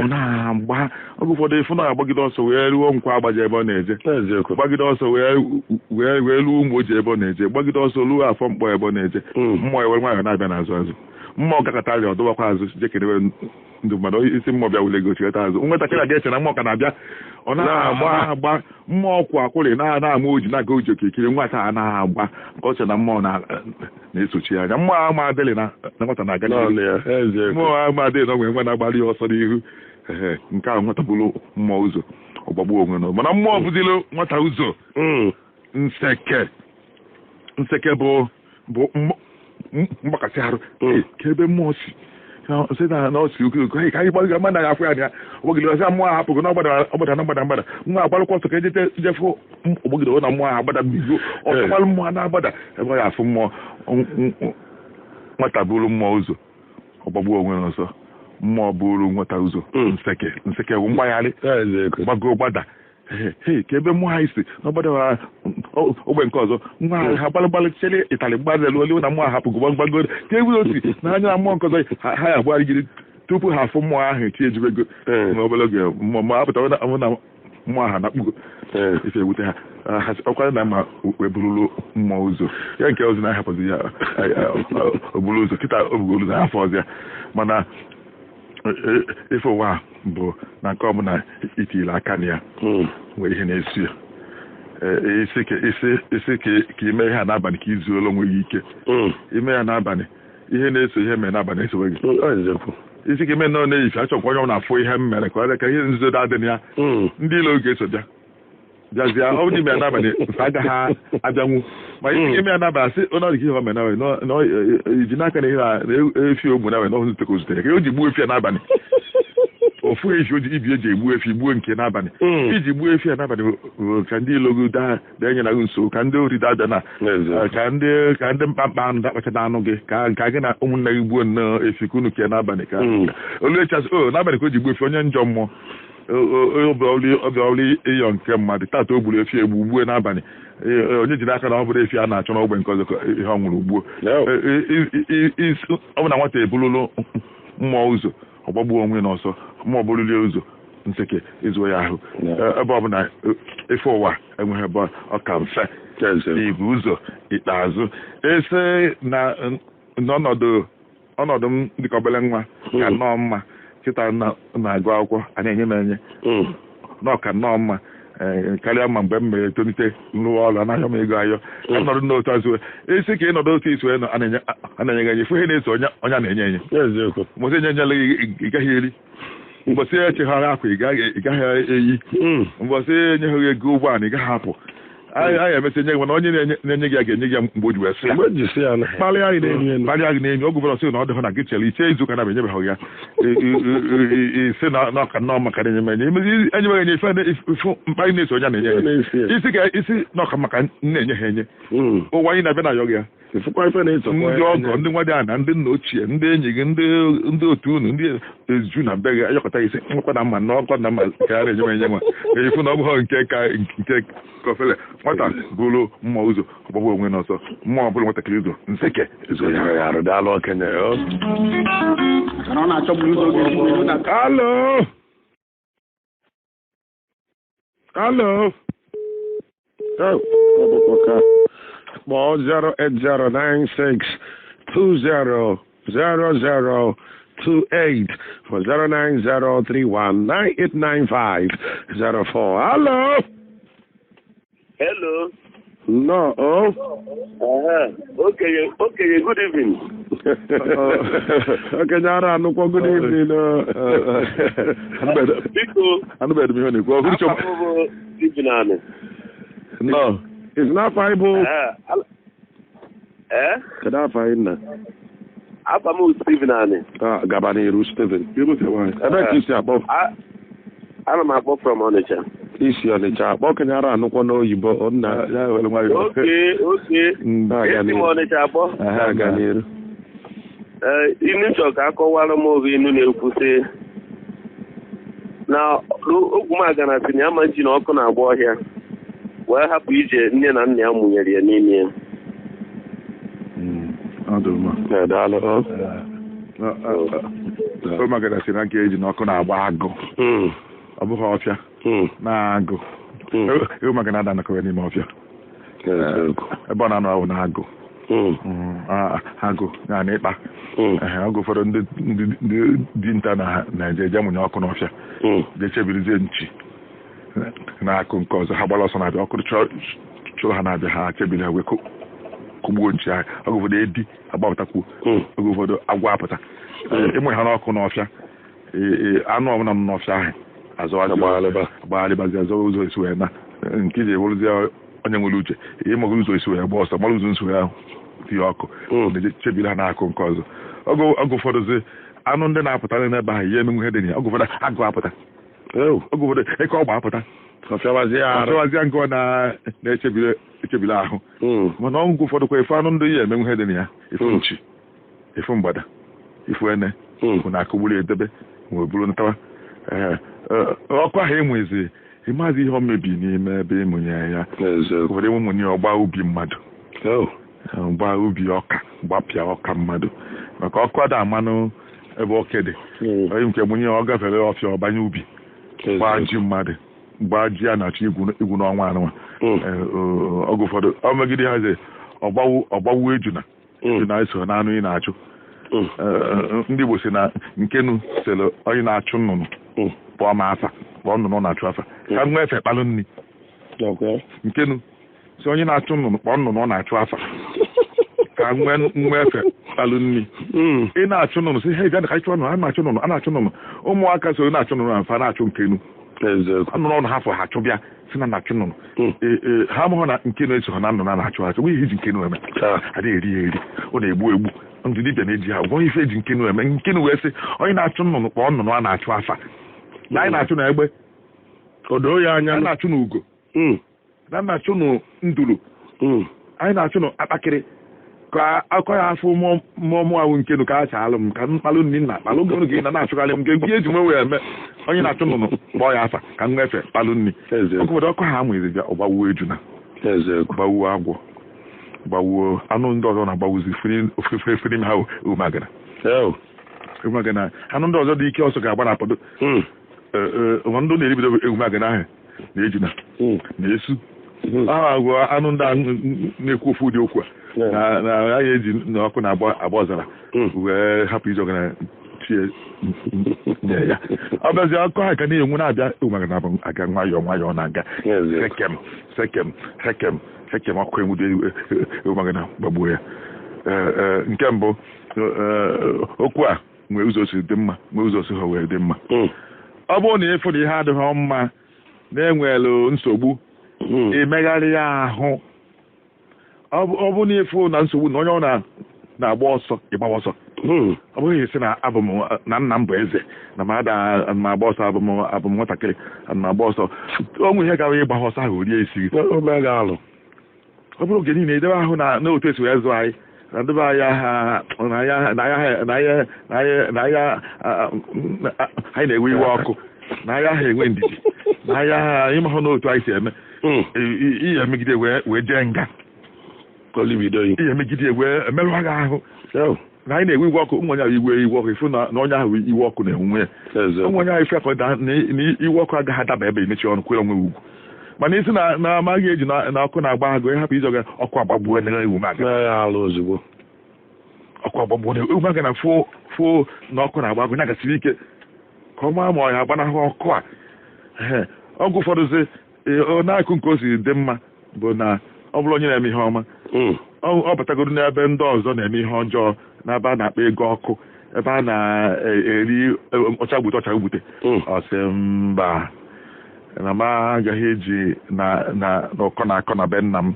ọ na-agba oge ụfọdụ ịfụ na-agbagide ọsọ wee ruo nkwa agbaji ebe ọ na-eje gbagide ọsọ wee ruo ụmụ oji ebe ọ na-eje gbagide ọsọ ruo afọ mkpọ ebe ọ na-eje mmụọ ewere nwayọọ na-abịa n'azụ azụ mmụọ gakọtarị ọdụwakwa azụ jekerewe ndị mmadụ isi mmụọ bịa wule gochi weta azụ nwatakịrị a ga-eche na mmụọ ka na-abịa ọ na-agba agba mmụọ kwụ akwụrị na-ama oji na-aga oji okirikiri nwata a na-agba ka ọ che na mmụọ na-esochi anya mmụọ ama adịlị na nwata na-aga mmụọ ama adịlị na onwe nwa na-agbalị ya ọsọ n'ihu nke ahụ nwata bụrụ mmụọ ụzọ ọgbagbuo onwe nọ mana mmụọ bụziri nwata ụzọ nseke bụ mgbakasị arụ ka ebe mmụọ si sị na ọ si oke ka anyị gbaghị mmadụ anyị afọ ya na ya ọgbagide ọsị mmụọ ahụ hapụgo na ọgbada na mgbada mgbada nwa agbalụkwa ọsọ ka ejete jefụ ọgbagide na mmụọ ahụ agbada bigo ọsọkwalụ mmụọ na-agbada ebe ọ ya afụ mmụọ nwata bụrụ mmụọ ụzọ ọgbagbuo onwe n'ọsọ mmụọ bụrụ nwata ụzọ nseke bụ mgbagharị gbago gbada ka ebe mmụọ anyị si n'ọgbada ogbe nke ọzọ nwa ha gbalịgbalị chere ịtalị gbadelu olu na mmụọ hapụgo gbagbago ka ebe osi n'anya na mmụọ nke ọzọ ha ya agbagharịgide tupu ha afụ mmụọ ahụ chi ejibego n'obere oge mmụọ ma apụta na mmụọ ahụ na-akpụgo ife ewute ha ọkwara na ma wee burulu mmụọ ụzọ ya nke ọzọ na-ahapụzi ya oburu ụzọ kịta obugoro ụzọ afọ ọzọ ya mana ife ụwa bụ na nke ọbụla itiri aka na ya nwere ihe na-esi ya isi ka ime ihe a n'abalị ka izuola onwe gị ike ime ya n'abalị ihe na-eso ihe mere n'abalị esowe gị isi ka ime nọ na-eyife achọkwa onye ọ na-afụ ihe m mere ka ọ dị ka ihe nzuzo dị na ya ndị ilo ga-eso bịa bịazie ọ bụrụ ime ya n'abalị mfe agaghị abịanwu ma isi ime ya n'abalị asị onye ọdịka ihe o mere n'abalị iji n'aka na ihe na efi ogbu n'abalị na ọhụrụ ka o zutere ka o ji gbuo efi ya n'abalị ofu efi oji ibi eji egbu efi gbuo nke n'abalị iji gbuo efi ya n'abalị ka ndị ilo gị da-enyere gị nso ka ndị ori da-abịa na ka ndị mkpamkpa anụ dakpachata anụ gị ka gị na ụmụnne gị gbuo nnọọ efi ka unu kee n'abalị ka olu echasị o n'abalị ka o ji gbuo efi onye njọ mmụọ ọbịa ịyọ nke mmadụ tata o gburu efi egbu gbuo n'abalị onye jiri aka na ọ bụrụ efi a na-achọ n'ogbe nke ọzọ ihe ọ nwụrụ gbuo ọ bụ na nwata ebululu mmụọ ụzọ ọgbagbuo onwe n'ọsọ mmụọ bụrụlie ụzọ nseke ịzụ ya ahụ ebe ọ bụ na efe ụwa enweghị ebe ọ ka mfe ibu ụzọ ikpeazụ ese na ọnọdụ m dịka obere nwa ka nnọọ mma kịta na-agụ akwụkwọ a na-enye m enye n'ọka nnọọ mma karịa ma mgbe m mere etolite rụọ ọrụ anaghị m ego ayọ ka nọdụ n'otu azụ esi ka ị nọdụ otu isi wee nọ a na-enye gị enye fụ ihe na-eso onye a na-enye enye mbọsị enye enyela gị ị gaghị eri mbọsị echeghara akwa ị gaghị eyi mbọsị enyeghị ego ụgbọala ị gaghị apụ anyị emesị enye gị mana onye na-enye gị ya ga-enye gị ya mgbe o ji wee sị ya kparịa gị n'enyu oge ụfọdụ sị na ọ dịghị na gị chere iche izu ụka na enyebeghị ya isi na ọka nnọọ maka na enyem enye enyebeghị enye ife mkparị na-eso onye na-enye enye isi ka isi na ọka maka na-enye ha enye ụwa anyị na-abịa na ayọ gị ya ndị ọgọ ndị nwa dị ana ndị nna ochie ndị enyi gị ndị otu unu ndị eju na be gị ayọkọta isi nkwa na mma na ọkwa na mma ka a na-enye m enye nwa efu na ọ bụghị nke ka nke kọfele nwata bụrụ mmụọ ụzọ ọgbagbu onwe n'ọsọ mmụọ bụrụ nwatakịrị ụzọ nseke ezo ya arụ okenye alo alo kpọọ 08096200028 for 09031989504. Hello. Hello. No. Oh. Okay. Okay. Good evening. Okay, Nara. No. Good evening. No. It's not Bible. Kedu afọ anyị nna? Afa m Steven Ani. Gaba n'iru Steven. Ebe ka isi akpọ? Ana m akpọ from Onitsha. Isi Onitsha akpọ okenye ara anụkwọ n'oyibo nna. Oke oke. Esi m Onitsha akpọ. Aga n'iru. Inu chọ ka akọwara m oge inu na-ekwu sị na ogwumagana sị na ya ma ji na ọkụ na-agba ọhịa. Wee hapụ ije nne na nna ya mụnyere ya n'ime ya. Ọ dị mma. Daalụ. Ụmụagada si na nke eji n'ọkụ na-agba agụ. Ọ bụghị ọfịa. Na-agụ. Ụmụagada ada-anọkọrọ n'ime ọfịa. Ebe ọ na-anọ ahụ na-agụ. Agụ na ịkpa. Oge ụfọdụ ndị dinta na-eje eje mụnye ọkụ n'ọfịa. Jechebirizie nchi na-akụ nke ọzọ ha gbara ọsọ na-abịa ọkụ chụrụ ha na-abịa ha chebiri ha wee kụgbuo nchi ahụ. Oge ụfọdụ edi agbapụtakwuo. Oge ụfọdụ agwọ apụta. Ịmụnye ha n'ọkụ n'ọfịa, anụ ọbụla nọ n'ọfịa ahụ agbagharịbazi azọwa ụzọ esi wee na nke iji ewuruzie onye nwere uche ịmaghị ụzọ esi wee gba ọsọ mara ụzọ nsi wee ahụ tinye ọkụ na-echebiri ha n'akụ nke ọzọ. Oge ụfọdụzi anụ ndị na-apụta n'ebe ahụ ihe emenwe ihe dị na ya. Oge ụfọdụ agụ apụta. Oge ụfọdụ eke ọgba apụta. Ọfịawazịa nke ọ na-echebiri ahụ. Mana ọgwụ ụfọdụ kwa ife anụ ndị ihe emenwe ihe dị na ya. Ifu nchi, ifu mgbada, ifu ene, bụ na akụgburu edebe ma ọ bụrụ ntawa. Ọkụ ahụ enwezi ịmazi ihe ọ mebi n'ime ebe ịmụnye ya. Ụfọdụ ịmụnye ọgba ubi mmadụ, gba ubi ọka, gbapịa ọka mmadụ, maka ọkụ ada amanụ ebe oke dị. Onye nke mụnye ọ gafere ọfịa ọbanye ubi, gbaa ji mmadụ, gbaa ji a na-achọ igwu n'ọnwa anụnwa. Oge ụfọdụ ọ megide ha eze ọgbawu ejuna. Ejuna eso na anụ ị na-achụ. Ndị Igbo si na nkenu sịrị onye na-achụ nnụnụ kpọọ ma afa, kpọọ nnụnụ na-achụ afa ka nwa efe kpalụ nri. Nkenu si onye na-achụ nnụnụ kpọọ nnụnụ ọ na-achụ afa ka nwa efe kpalụ nri. Ị na-achụ nnụnụ si hey bịa ka anyị chụọ nnụnụ, a na-achụ nnụnụ, a na-achụ nnụnụ. Ụmụaka so na-achụ nnụnụ afa na-achụ nkenu. Nnụnụ ọnụ ha fọ ha chụbịa si na na-achụ nnụnụ. Ha amụghị na nkenu eso ha na nnụnụ a na-achụ achụ. Nweghị iji nkenu eme, adịghị eri ya eri, ọ na-egbu egbu. Ndị dibịa na-eji ha gwọ ife eji nkenu eme. Nkenu wee sị onye na-achụ nnụnụ kpọọ nnụnụ a na-achụ afa. Na anyị na-achụ na egbe, o doo ya anya, a na-achụ na ugo, na na-achụ na nduru, anyị na-achụ na akpakịrị. Ka akọ ya afọ mmụọ mụ ahụ nkenu ka a chaalụ m ka mkpalụ nri na akpalụ oge gị na na-achụgharị m nke gị eji nwe wee eme. Onye na-achụ nnụnụ kpọọ ya afa ka m nwefe kpalụ nri. Ọkụ ọkụ ha amụghịzi bịa ọgbawuo ejuna, gbawuo agwọ, gbawuo anụ ndị ọzọ na-agbawuzi ofefere ime ha ewumagana. Ewumagana anụ ndị ọzọ dị ike ọsọ ga-agba na-apado. Ndị na-eribido ewumagana ahụ na ejuna na esu ahụ agwọ anụ ndị ahụ na-ekwu ofu ụdị okwu a na anyị eji n'ọkụ na-agba agba ọzara wee hapụ iji ọgana tie nye ya. Ọ bịazie ọkụ ahụ ka na-enwu na-abịa ewumagana aga nwayọọ nwayọọ na-aga sekem sekem sekem sekem ọkụ enwudo ewumagana gbagbuo ya. Nke mbụ okwu a nwee ụzọ si dị mma, nwee ụzọ si ha wee dị mma. Ọ bụrụ na ịfụ na ihe adịghị mma na-enwelu nsogbu, emegharị ya ahụ. Ọ bụrụ na ịfụ na nsogbu na onye ọ na-agba ọsọ, ịgbawa ọsọ. Ọ bụghị isi na abụ m na nna m bụ eze na m agba ọsọ, abụ m nwatakịrị ana m agba ọsọ. O nwe ihe gara ịgba ọsọ ahụ rie isi gị. Ọ bụrụ oge niile edebe ahụ na otu esi wee zụ anyị na ndebe anyị aha na anyị na-ewe iwe ọkụ, na anyị aha enwe ndidi, na anyị aha ịmahụ n'otu anyị si eme ihe emegide wee jee nga, ihe emegide wee emerụ agha ahụ. Na anyị na-ewe iwe ọkụ, ụmụ onye ahụ iwe iwe ọkụ ifu na onye ahụ iwe ọkụ na-enwe ya. Ụmụ onye ahụ ife akọ na iwe ọkụ agaghị adaba ebe emechi ọnụ kwere onwe ugwu. Mana isi na amaghị eji na ọkụ na-agba agụ ịhapụ iji ọkụ agbagbuo na ewumaga. Ọkụ agbagbuo na ewumaga na fo na ọkụ na-agba agụ na-agasiri ike ka ọ maa ma ọ ya agbanahụ ọkụ a. Ọgwụ ụfọdụzi na-akụ nke o si dị mma bụ na ọ bụrụ onye na-eme ihe ọma, ọ batagoro n'ebe ndị ọzọ na-eme ihe ọjọọ, n'ebe a na-akpa ego ọkụ, ebe a na-eri ọcha gbute ọcha gbute, ọ sị mba na m agaghị eji na ọkọ na-akọ na be nna m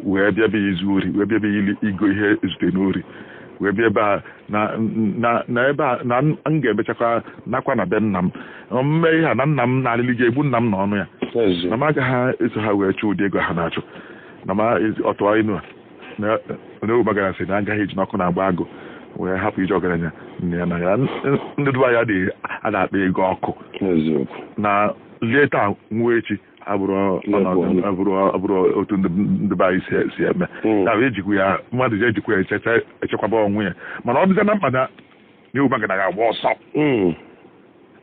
wee bịa ebe izu ori, wee bịa ebe igo ihe ezute n'ori, wee bịa ebe a na ebe a na m ga-emechakwa nakwa na be nna m mme ihe a na nna m na-alịlị ga-egbu nna m n'ọnụ ya, na m agaghị eso ha wee chụọ ụdị ego ha na-achụ. Na m ọtụọ inu a na ewumagana sị na agaghị eji n'ọkụ na-agba agụ wee hapụ iji ọgaranya nne ya na ya. Ndị duba ya dị a na-akpa ego ọkụ na lie taa nwuo echi abụrụ abụrụ otu ndị be anyị si eme. Ya bụ ejikwa ya mmadụ ji ejikwa ya echekwaba onwe ya, mana ọ dịza na mkpa na Ewumagana ga-agba ọsọ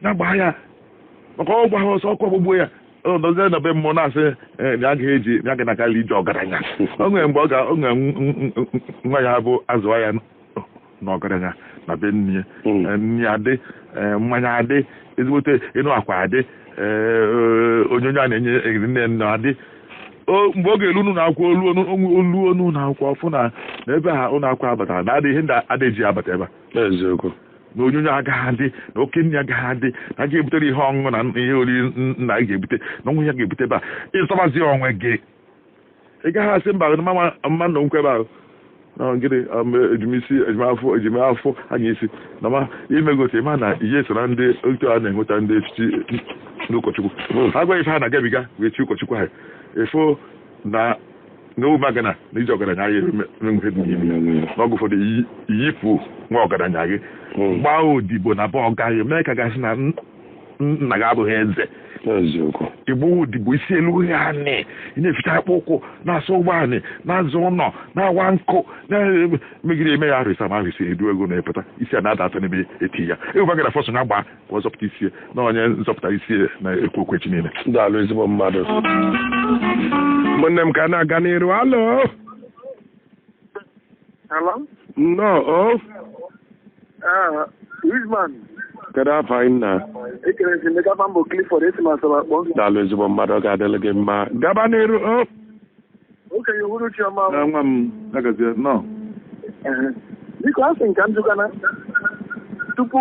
na gbaa ya, maka ọ gba ha ọsọ ọkụ ọgbụgbuo ya. Ọ nọzie na be mmụọ na-asị na agaghị eji na agaghị nakarị ije ọgaranya. O nwere mgbe ọ ga o nwere nwa ya bụ azụwa ya na ọgaranya na be nne ya, nne adị, mmanya adị, ezigbote ịnụ akwa adị, onyonyo a na-enye nne nna adị. Mgbe ọ ga-elu unu na-akwụ olu onu na-akwụ ọfụ na ebe ha ụlọ akwụ abatara na adị ihe ndị adịji abata ebe a. Eziokwu. Na onyonyo agaghị adị, na oke nri agaghị adị, na ga-ebutere ihe ọṅụṅụ na ihe oriri nna gị ga-ebute, na ọnwụ ya ga-ebute ebe a. Ịzọbazi onwe gị, ị gaghị asị mba mma nọ nkwe ebe ahụ na gịnị ejimisi ejimafọ ejimafọ anya isi na ma imegosi ma na ihe so na ndị otu a na-enweta ndị echichi ndị ụkọchukwu ha gwa ife ha na-agabiga wee chi ụkọchukwu ha efo na Ewumagana na ije ọgaranya ya emenwe n'ime n'oge ụfọdụ iyipụ nwa ọgaranya gị gbaa odibo na be ọga ya mee ka gasị na nna gị abụghị eze. Igbo odibo isi elu ya anị, ị na-eficha akpụ ụkwụ, na-asụ ụgbọ anị, na-azụ ụlọ, na-awa nkụ, na-emegide eme ya arịsa ma arịsa edu ego na-epụta isi a na-ada atọ n'ebe eti ya. Ewumagana fọsọ na gba ka ọ zọpụta isi na onye nzọpụta isi na-ekwu okwu echi niile. Daalụ ezigbo mmadụ. Ụmụnne m ka na-aga n'iru. Alo. Alo. Nnọọ. Rizman. Kedu afọ anyị na? Ekere si Emeka mbụ Clifford esi m Asaba kpọọ. Daalụ ezigbo mmadụ, ọ ga-adịrị gị mma. Gaba n'iru. Okenye uhuruchi ọma. Nwa m agazie nnọọ. Biko asị nka m jụkana tupu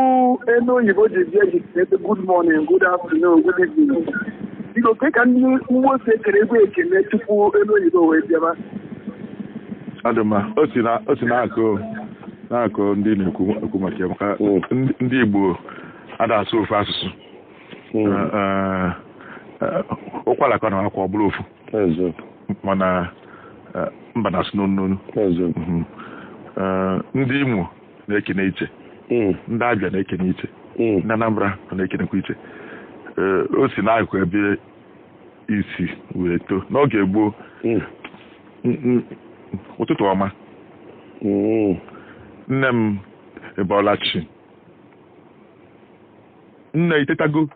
elu oyibo ji bịa ji ete good morning, good afternoon, good evening. Biko ke ka ndị mmụọ si ekere egwu ekele tupu elu oyibo wee bịaba. Adịmma, o si na-akụ ndị na-ekwu maka ya, maka ndị Igbo ada asụ ofu asụsụ. Ụkwara ka na akwa ọ bụla ofu, mana mba na-asụ n'onu. Ndị Imo na-ekene iche, ndị Abịa na-ekene iche, ndị Anambra na-ekenekwa iche. O si n'akụkụ ebe isi wee too n'oge gboo. Ụtụtụ ọma, nne m ịbọọla chi, nne itetago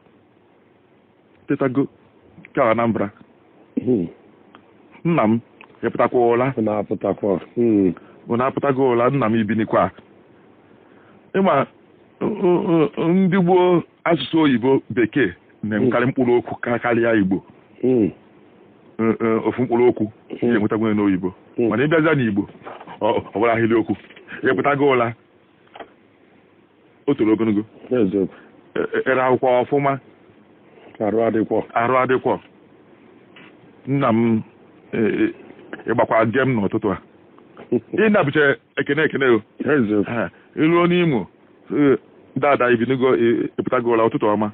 tetago ka Anambra, nna m ịpụtakwa ụla, ụ na-apụtago ụla, nna m ibinikwa. Ịma ndị gboo asụsụ oyibo bekee na-enwekarị mkpụrụ okwu karịa Igbo. Ofu mkpụrụ okwu ga-enwetagwo n'oyibo, mana ịbịazịa n'Igbo ọ bụla ahịrị okwu. Ịpụtago ụla, o toro ogologo, ere akwụkwọ ọfụma, arụ adịkwọ. Nna m ịgbakwa gem n'ụtụtụ a, ị na-abụcha ekene ekene o. Iruo n'Imo, dada ibinugo ịpụtago ụla, ụtụtụ ọma.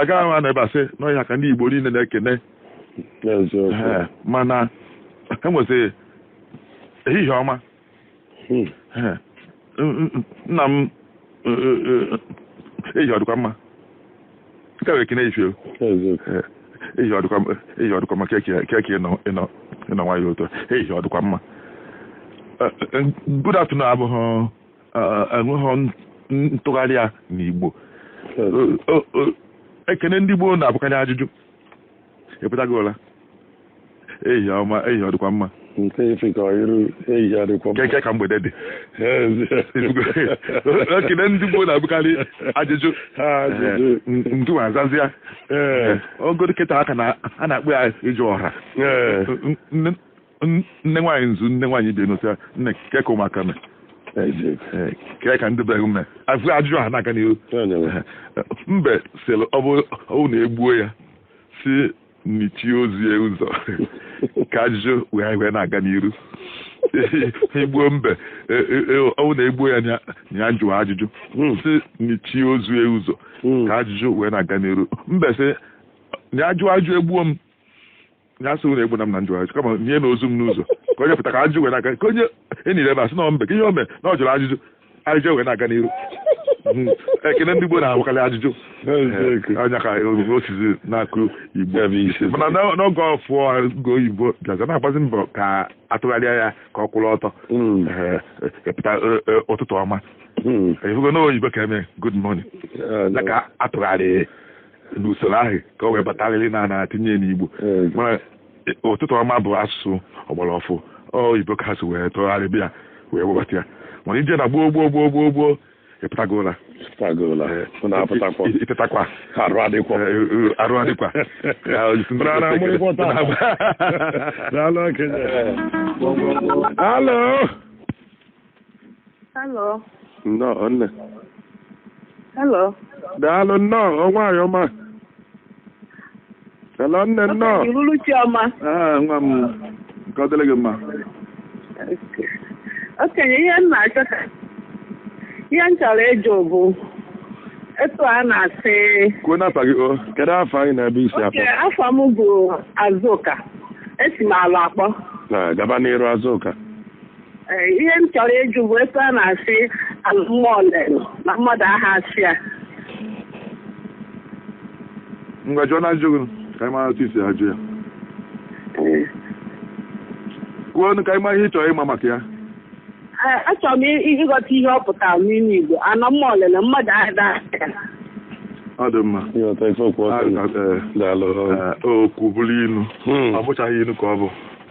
Agaghị m anọ ebe a sị n'ọhịa ka ndị Igbo niile na-ekene, mana enwesị ehihie ọma. Nna m ehihie ọdịkwa mma, nke wee ekene ifio ehihie ọdịkwa mma, keke ịnọ nwayọọ ụtọ, ehihie ọdịkwa mma. Good afternoon abụghị enweghị ntụgharị ya n'Igbo. Ekene ndị gboo na-abụkarị ajụjụ. Ịpụtago ụla, ehihie ọma, ehihie ọdịkwa mma, keke ka mgbede dị. Ekene ndị gboo na-abụkarị ajụjụ, ndu azazịa ogodo kịta aka na a na-akpọ ya ịjụ ọha. Nne nwaanyị nzu, nne nwaanyị bi n'otu nne keke ụmụaka me kee ka ndị be mme afụ ajụjụ ha na-aga n'ihu. Mbe sịrị ọ bụ na egbuo ya si n'ichi ozie ụzọ ka ajụjụ wee na-aga n'iru. Igbuo mbe, ọ bụ na egbuo ya na ya jụọ ajụjụ si n'ichi ozie ụzọ ka ajụjụ wee na-aga n'iru. Mbe sị na ajụ ajụ egbuo m, ya sị na egbu na m na njụ ajụ, kama nye na ozu m n'ụzọ ka onye pụta ka ajụ wee na-aga, ka onye enyi ebe a sị na mbe ka ihe o mee na ọ jụrụ ajụjụ, ajụjụ wee na-aga n'iru. Ekene ndị Igbo na-abụkarị ajụjụ anya ka osizi na-akụ Igbo mana n'oge ọfụọ oge oyibo bịaza na-agbazi mbọ ka atụgharịa ya ka ọ kwụrụ ọtọ pụta ụtụtụ ọma efugo n'oyibo ka eme good morning ya ka atụgharị n'usoro ahụ ka o wee batarịrị na na-atinye n'Igbo mana ụtụtụ ọma bụ asụsụ ọgbara ọfụ oyibo ka ha si wee tụgharị bịa wee webata ya mana ije na gboo gboo gboo gboo gboo ịpụtagola ịtetakwa arụ adịkwa Hello. Hello. Nnọọ nne. Hello. Daalụ nnọọ nwaanyị ọma. Hello nne nnọọ. Irulu Chioma. Nwa m nke ọ dịrị gị mma. Okenye ihe m na-achọ ka ihe m chọrọ ịjụ bụ etu a na-asị. Kwuo n'afa gị o. Kedu afọ anyị na-ebe isi afọ? Oke afọ m bụ Azụka. Esi m ala akpọ. Na gaba n'iru Azụka. Ihe m chọrọ ịjụ bụ etu a na-asị alụmmụọ lelu na mmadụ aha asị ya. Ngwa jụọ na ajụ gị ka anyị mara otu isi ajụ ya. Kwuo ka anyị mara ihe ị chọrọ ịma maka ya. Achọrọ m ịghọta ihe ọ pụtara n'ime Igbo anọ mmụọ lele mmadụ aha asị ya. Ọ dị mma. Okwu bụrụ ilu. Ọ bụchaghị ilu ka ọ bụ.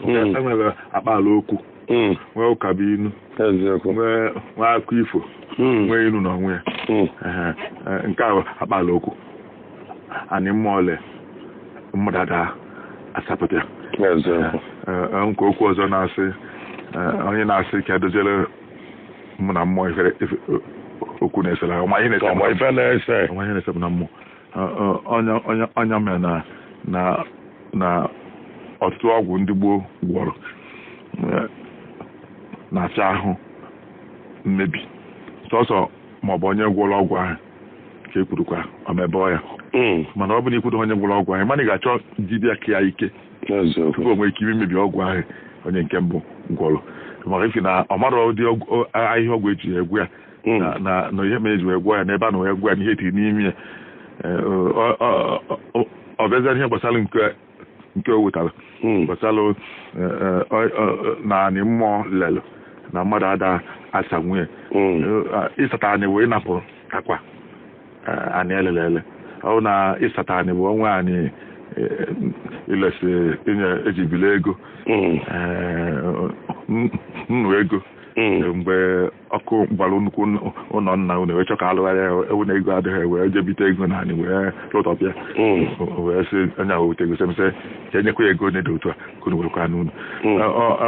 E nwere akpaala okwu. Nwee ụka bụ ilu. Nwee akụkọ ifo. Nwee ilu n'onwe ya. Nke a akpaala okwu. Anyị mmụọ le mmadụ ada asapụta ya. Nke okwu ọzọ na-asị onye na-asị ka edoziere mụ na mmụọ okwu na-esere ọma ihe na-ese na mmụọ ọnya mere na ọtụtụ ọgwụ ndị gboo gwọrọ na-acha ahụ mmebi sọsọ maọbụ onye gwọrọ ọgwụ ahụ ka e kwurukwa ọ mebe ya mana ọ bụ na ikwudo onye gwọrọ ọgwụ ahụ mana ị ga-achọ dibịa ka ya ike tupu o nwee ike imebi ọgwụ ahụ onye nke mbụ gwọrọ maka ifi na ọ mara ụdị ahịhịa ọgwụ eji egwu ya na ihe mere eji wee gwọ ya n'ebe a na wee gwọ ya na ihe etiri n'ime ya ọ bịazịa ihe gbasara nke o wetara gbasara na anị mmụọ lelụ na mmadụ ada asa nwunye ịsata anị wee napụ akwa anị elele ele ọ na ịsata anị bụ onwe anyị ilesi inye ejibili ego nnu ego mgbe ọkụ gbara nnukwu ụlọ nna unu wee chọ ka alụgharịa ewu na ego adịghị wee jebite ego na anyị wee lụtọpịa wee sị onye ahụ weta ego sị ka enyekwa ya ego onye dị otu a ka unu werekwa n'unu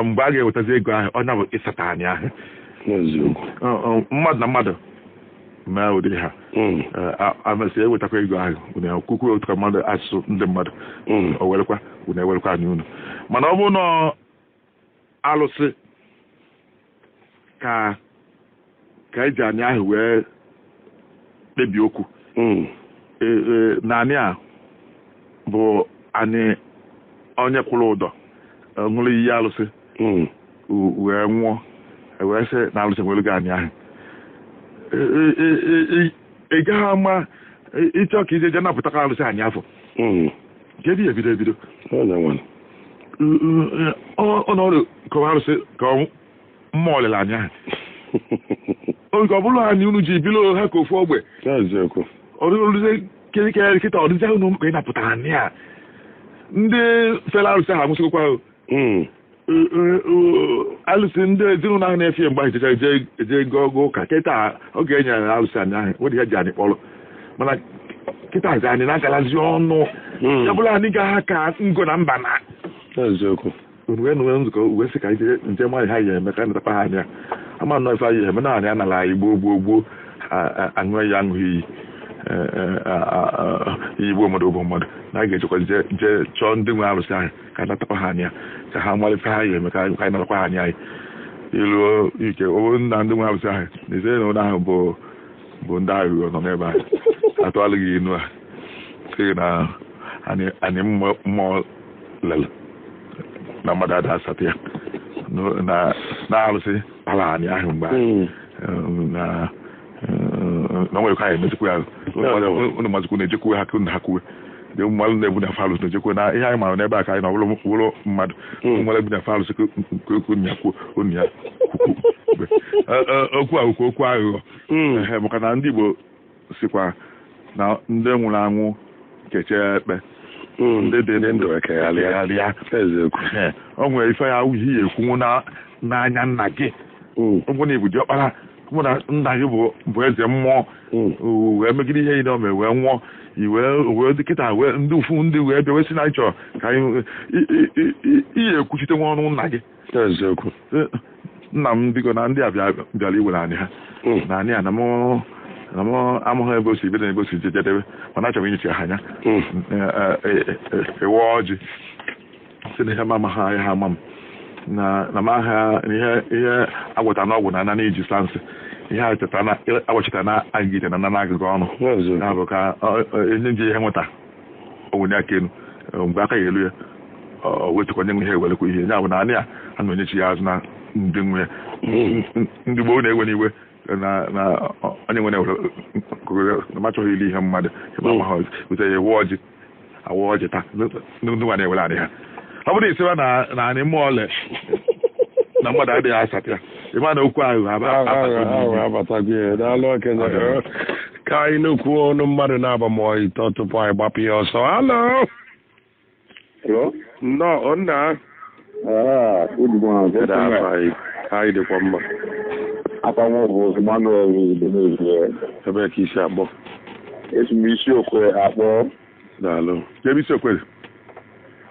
mgbe a ga-ewetazi ego ahụ onye bụ ịsata anyị ahụ mmadụ na mmadụ mee ụdị ha amasị ewetakwa ego ahụ unu kwukwu otu ka mmadụ asụsụ ndị mmadụ o werekwa unu ewerekwa anyị unu mana ọ bụrụ na alụsị ka eji anyị ahụ wee kpebie okwu na anyị a bụ anyị onye kwụrụ ụdọ ṅụrụ iyi alụsị wee nwụọ wee sị na alụsị nwere gị anyị ahụ ị gaghị ama ịchọ ka ije je napụta ka alụsị anyị afọ kedu ya ebido ebido ọnọdụ kọwa alụsị ka mmụọ lere anyị ahụ oge ọ bụla anyị unu ji bilo ha ka ofu ogbe kịta ọdịzi unu mkpa ịnapụta anyị a ndị fere alụsị ahụ amụsịkwa alụsị ndị ezinụlọ ahụ na-efe mgbe ahụ eje gụọ ụka kịta oge e nyere alụsị anyị ahụ nwere ihe ji anyị kpọrọ mana kịta zi anyị na-agalazi ọnụ ya bụla anyị ga ka ngo na mba na wee nwe nzukọ wee sị ka nje mmadụ ha ya eme ka natakwa ha anya ama nnọọ ife anyị eme na anyị anara anyị gboo gboo gboo aṅụ ya aṅụghị iyi iyi gbuo mmadụ ụbọ mmadụ na a ga-ejekwa jee chọọ ndị nwe arụsị ahụ ka natakwa ha anya ka ha mara ife ha ya eme ka anyị natakwa ha anya anyị iluo ike ọ bụrụ na ndị nwe arụsị ahụ na ezinụlọ ahụ bụ ndị aghụghọ nọ n'ebe ahụ atụalụ gị inu a sị na anyị mmụọ lele na mmadụ ada asatọ ya na arụsị kpara anyị ahụ mgbe na Na nwere ka anyị emezikwa ya, unu mazikwu na-ejekwe ha ka ha kwuwe dị mmadụ na-ebu na alụsị na-ejekwe na ihe anyị mara n'ebe a ka anyị na ọbụrụ mmadụ nwere ebu na alụsị ka unu ya kwuo, unu ya okwu a okwu okwu aghụghọ, maka na ndị Igbo sikwa na ndị nwụrụ anwụ kechie ekpe, ndị dị ndụ ekegharịa. O nwere ife ya ihe ya ekwunwu n'anya nna gị, ọ bụ na ibu diọkpara, ọ bụ na nna gị bụ eze mmụọ, wee megide ihe niile o mere wee nwụọ, iwee dịkịta wee ndị ụfụ ndị wee bịa wee sị na anyị chọrọ ka anyị ihe ekwuchite nwa ọnụ nna gị. Eziokwu. Nna m, biko, na ndị a bịara iwere anyị ha na anyị a na mụ amụghị ebe o si bido na ebe o si jedebe, mana achọrọ m inyechi ha anya ewe ọjị si na ihe mama ha ihe ama m na m aha ihe agwọta n'ọgwụ na ana n'iji sansị ihe agwachita na agịgide na na agụgụ ọnụ ya bụ ka onye ji ihe nweta onwe aka elu mgbe aka ya elu ya wetukwa onye nwe ihe ewerekwa ihe ya bụ na anị a a na-onyechi ya azụ na ndị nwe ndị gboo na-ewe n'iwe na onye nwere na machọghị ili ihe mmadụ weta ya ewe ọjị awa ọjị taa ndị nwa na-ewere anị ha. Ọ bụrụ isiwa na anị mmụọ ole na mmadụ adịghị asatọ ya, ịma na okwu ahụ abatago. Daalụ okenye. Ka anyị n'okwu ọnụ mmadụ na-aba ma ịtọ tupu anyị gbapụ ya ọsọ. Halo, nnọọ nna. Anyị dịkwa mma. Ebe ka isi akpọ? Esi m isi okwe akpọ. Daalụ. Ebe isi okwe?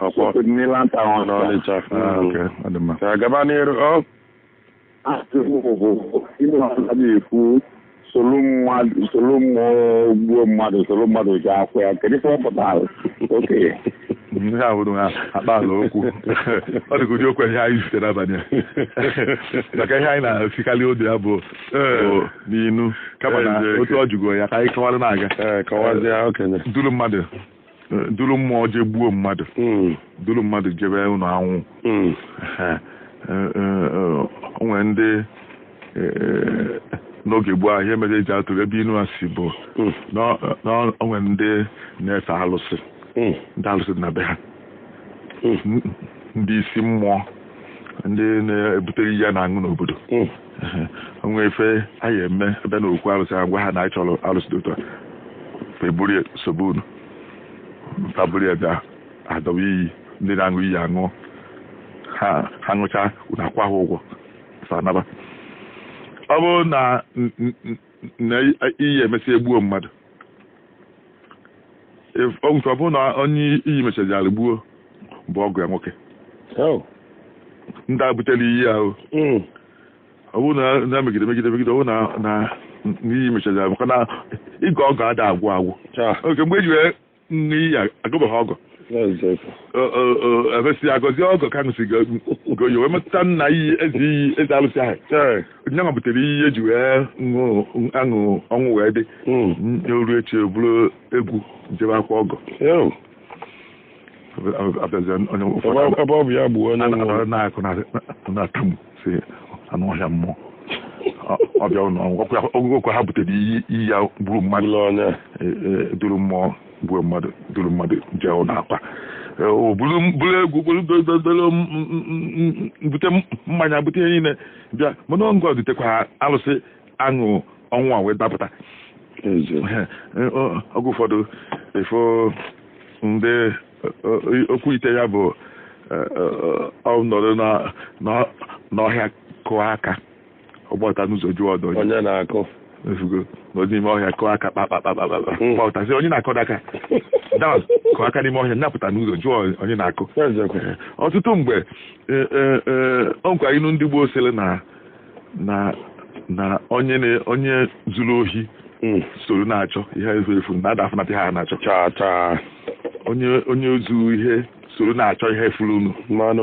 Ọkpọ n'Ọnịcha. Gaba n'iru. Ọ ekwu solu mmụọ gbuo mmadụ, solu mmadụ ji akwụ ya, kedu ife ọ pụtara okenye? Ihe ahụrụ ha akpa ala okwu, ọ dịka ụdị okwu ihe anyị zutere n'abalị a, maka ihe anyị na-esikarị odu ya bụ n'inu, kama na otu ọ jụgo ya ka anyị kọwara na-aga. Kọwazie okenye. Duru mmadụ, duru mmụọ jee gbuo mmadụ, duru mmadụ jebe ụlọ anwụ. O nwere ndị n'oge gboo ahụ ihe mere eji atụrụ ebe inu a si bụ na o nwere ndị na-efe alụsị, ndị alụsị dị na be ha, ndị isi mmụọ, ndị na-ebutere ihe na-aṅụ n'obodo. O nwere ife anyị eme ebe na okwu alụsị agwa ha na anyị chọrọ alụsị dị otu a, feburi sobe unu taburu ya bịa adọba iyi, ndị na-aṅụ iyi aṅụọ, ha ṅụcha unu akwa ha ụgwọ fa naba. Ọ bụrụ na iyi emesịa egbuo mmadụ, ọ bụrụ na onye iyi mechaziri gbuo bụ ọgụ ya nwoke, ndị a butere iyi ahụ, ọ bụrụ na megide megide megide, ọ bụrụ na iyi mechaziri, maka na ịgọ ọgụ ada agwụ agwụ oke mgbe eji wee nne iyi agụbeghị ọgọ emesi agọzie ọgọ ka ṅụsị goyi wee metụta nna iyi eze iyi eze alụsị ahụ nye nwa butere iyi eji wee aṅụ ọnwụ wee dị oru echi bụrụ egwu jebe akwa ọgọ na-akụ na-atamu si anụ ọhịa mmụọ ọbịa ụlọ ọgwụgwọ ha butere iyi ya gburu mmadụ, duru mmụọ gbuo mmadụ, duru mmadụ jee ụlọ akwa, buru egwu bute mmanya bute ihe niile bịa, mana ngwa dutekwa alụsị aṅụ ọnwụ a wee dapụta. Oge ụfọdụ efo ndị okwu ite ya bụ ọnọdụ n'ọhịa kụọ aka ọgbọta n'ụzọ jụọ ọdọ onye na-akụ efugo n'ime ọhịa kụọ aka kpakpakpakpakpa kpọtasị onye na-akọ aka dawa kụọ aka n'ime ọhịa napụta n'ụzọ jụọ onye na-akụ. Ọtụtụ mgbe ọ nkwa inu ndị gboo sịrị na na onye zuru ohi soro na-achọ ihe efu efu na ada afụnata ihe a na-achọ. Onye zuru ihe soro na-achọ ihe furu unu, o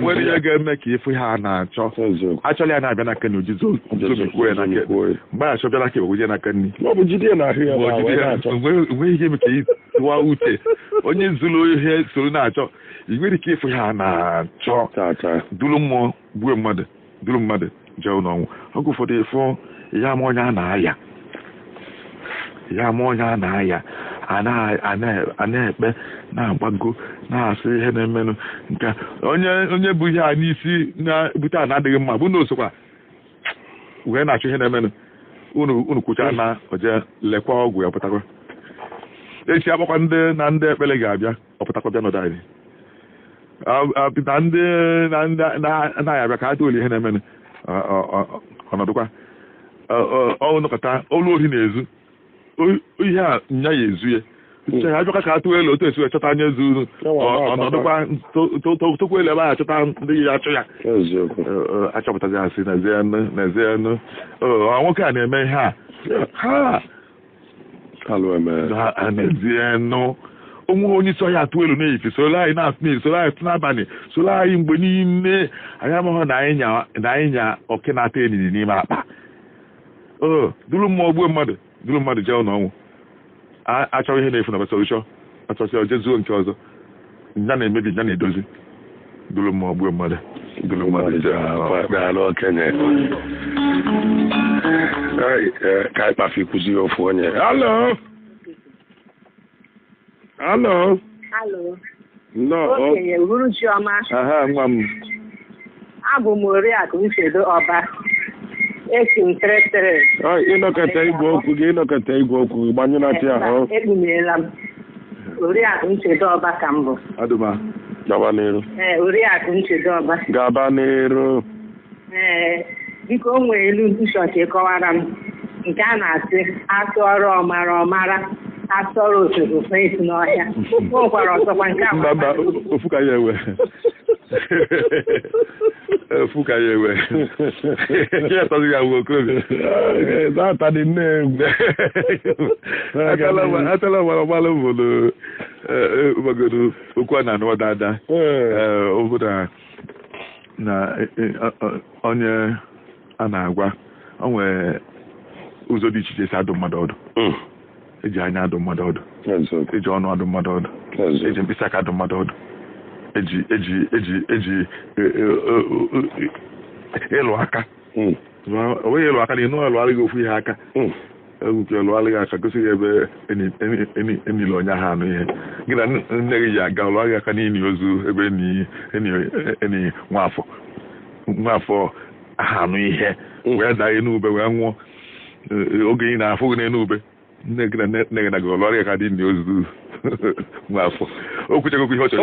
nwere ihe ga-eme ka ịfụ ihe a na-achọ. Achọla ya na-abịa n'aka na oji zobikwuo ya n'aka mgbe a achọ bịa n'aka ewegide n'aka nri, nweghị ihe eme ka ị tụwa uche. Onye zuru ihe soro na-achọ, ị nwere ike ịfụ ihe a na-achọ. Duru mmụọ gbuo mmadụ, duru mmadụ jee ụlọ ọnwụ. Oge ụfọdụ ịfụ ihe ama onye a na-aya Ya ma onye a na-aya a na-ekpe na-agbago na-asị ihe na-emenụ nke onye bụ ihe a n'isi na-ebute a na-adịghị mma bụ na osokwa wee na-achọ ihe na-emenụ unu kwucha na oje lekwa ọgwụ ya pụtakwa echi akpọkwa ndị na ndị ekpere ga-abịa ọpụtakwa bịa nọdụ anyị na ndị na-anaghị abịa ka a tụọla ihe na-emenụ ọnọdụkwa ọnụkọta olu ohi na-ezu ihe a nya ya ezu ya ya abịakwa ka a tụọ elu otu esi wee chọta anya ezu ọnọdụkwa tokwa elu ebe a achọta ndị ya achọ ya achọpụtazi asị n'ezienụ nwoke a na-eme ihe a ha n'ezienụ onwe onye isi ọhịa atụ elu n'efife soro anyị na-atụ n'efi soro anyị n'abalị soro anyị mgbe niile anyị amaghị na anyị nya oke na-ata enini n'ime akpa duru mmụọ gbuo mmadụ duru mmadụ jee ụlọ ọnwụ achọghị ihe na-efu na solushọ achọsị oje zuo nke ọzọ nya na-emebi nya na-edozi duru mmụọ gbuo mmadụ duru mmadụ jee okenye ka anyị kpafe ikwuzi ya ofu onye. Halo. Halo. Halo. No. Okenye uhuruchi ọma. Aha, nwa m. Abụ m Oriakụ Nchedo Ọba. Esi m 33. Ịnọkọta igwe okwu gị, ịnọkọta igwe okwu gị, gbanyụnata ya ahụ. Ekpumiela m. Oriakụ Nchedo Ọba ka m bụ. Adụma. Gaba n'iru. Ee, Oriakụ Nchedo Ọba. Gaba n'iru. Ee, biko o nwere ilu nchọcha kọwara m nke a na-asị atụọrọ ọmara ọmara atọrọ ofeke ofe esi n'ọhịa. O nwekwara ọzọkwa nke a. Mba, ofu ka ya ewe. Ofu ka ya ewe. Ya tọzi ya wuo okorobịa. Zata dị nne egwu. Atala ọgbara ọgbara obodo ụgbọgodo okwu a na-anụ dada. Obodo na onye a na-agwa o nwere ụzọ dị iche iche esi adụ mmadụ ọdụ. Eji anya adụ mmadụ ọdụ, eji ọnụ adụ mmadụ ọdụ, eji mkpịsị aka adụ mmadụ ọdụ, eji eji eji eji ịlụ aka. O nweghị ịlụ aka na ịnụ alụgharị gị ofu ihe aka egwuke lụgharị gị aka gosi gị ebe enile onye ahụ anụ ihe gị na nne gị ji aga lụgharị aka n'ili ozu ebe enyi nwafọ nwafọ aha anụ ihe wee daa n'ube wee nwụọ oge ị na-afụ gị n'elu ube nne gị na nne gị na gị lụgharị aka dị n'ili ozu nwafọ o kwuchego ihe ọ chọrọ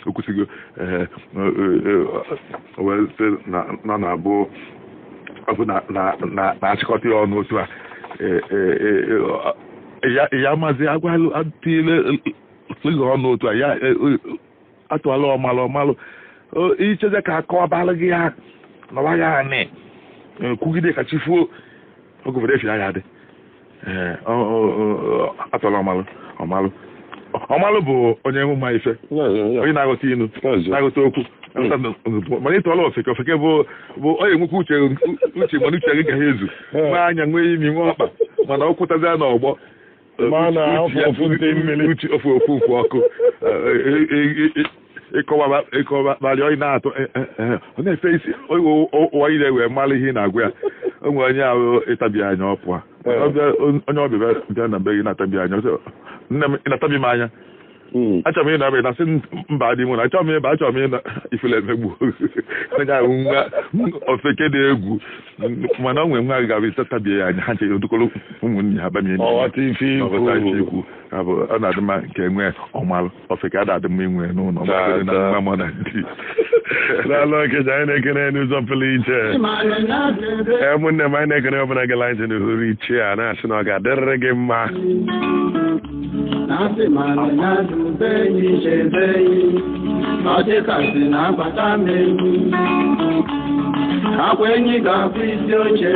o kwụsịgo wee sị na na-abụ ọ bụ na-achịkọta ya ọnụ otu a ya mazi agwalụ atịle gị ọnụ otu a ya atụala ọmalụ ọmalụ icheze ka akọwabalụ gị ya nọwa ya anị kwugide ka chi fuo oge ụfọdụ efi ya dị atụala ọmalụ ọmalụ ọmalụ bụ onye mma ife onye na-aghọta inu na-aghọta okwu mana ịtụọla ofeke ofeke bụ onye nwekwa uche uche mana uche gị gaghị ezu nwee anya nwee imi nwee ọkpa mana ọ kwụtazịa n'ọgbọ uche ofu ofu ofu ọkụ ịkọwa kparị onye na-atụ ọ na-efe isi ụwa ire wee mara ihe ị na-agwa ya o nwere onye ahụ ịtabi anya ọ pụọ onye ọbịa bịa na be gị na-atabi anya nne m ị na-atabi m anya achọrọ m ịnọ ebe na sị mba dị mụ na achọrọ m ịba achọrọ m ịnọ ifele emegbu onye ahụ nwa ofeke dị egwu mana o nwere nwa gị ga-abụ tabie ya anya ha nche odukọrọ ụmụnne ha bamie ikwu abụ ọ na-adị mma nke nwee ọmalụ ofeke ada adị mma inwe n'ụlọ na mma na ndị n'alụ okenye anyị na-ekene n'ụzọ pụrụ iche ụmụnne m anyị na-ekene ọbụla gela ntị n'uhuru iche a na-asị na ọ ga-adịrịrị gị mma. Akwa enyi ga-abụ isi oche.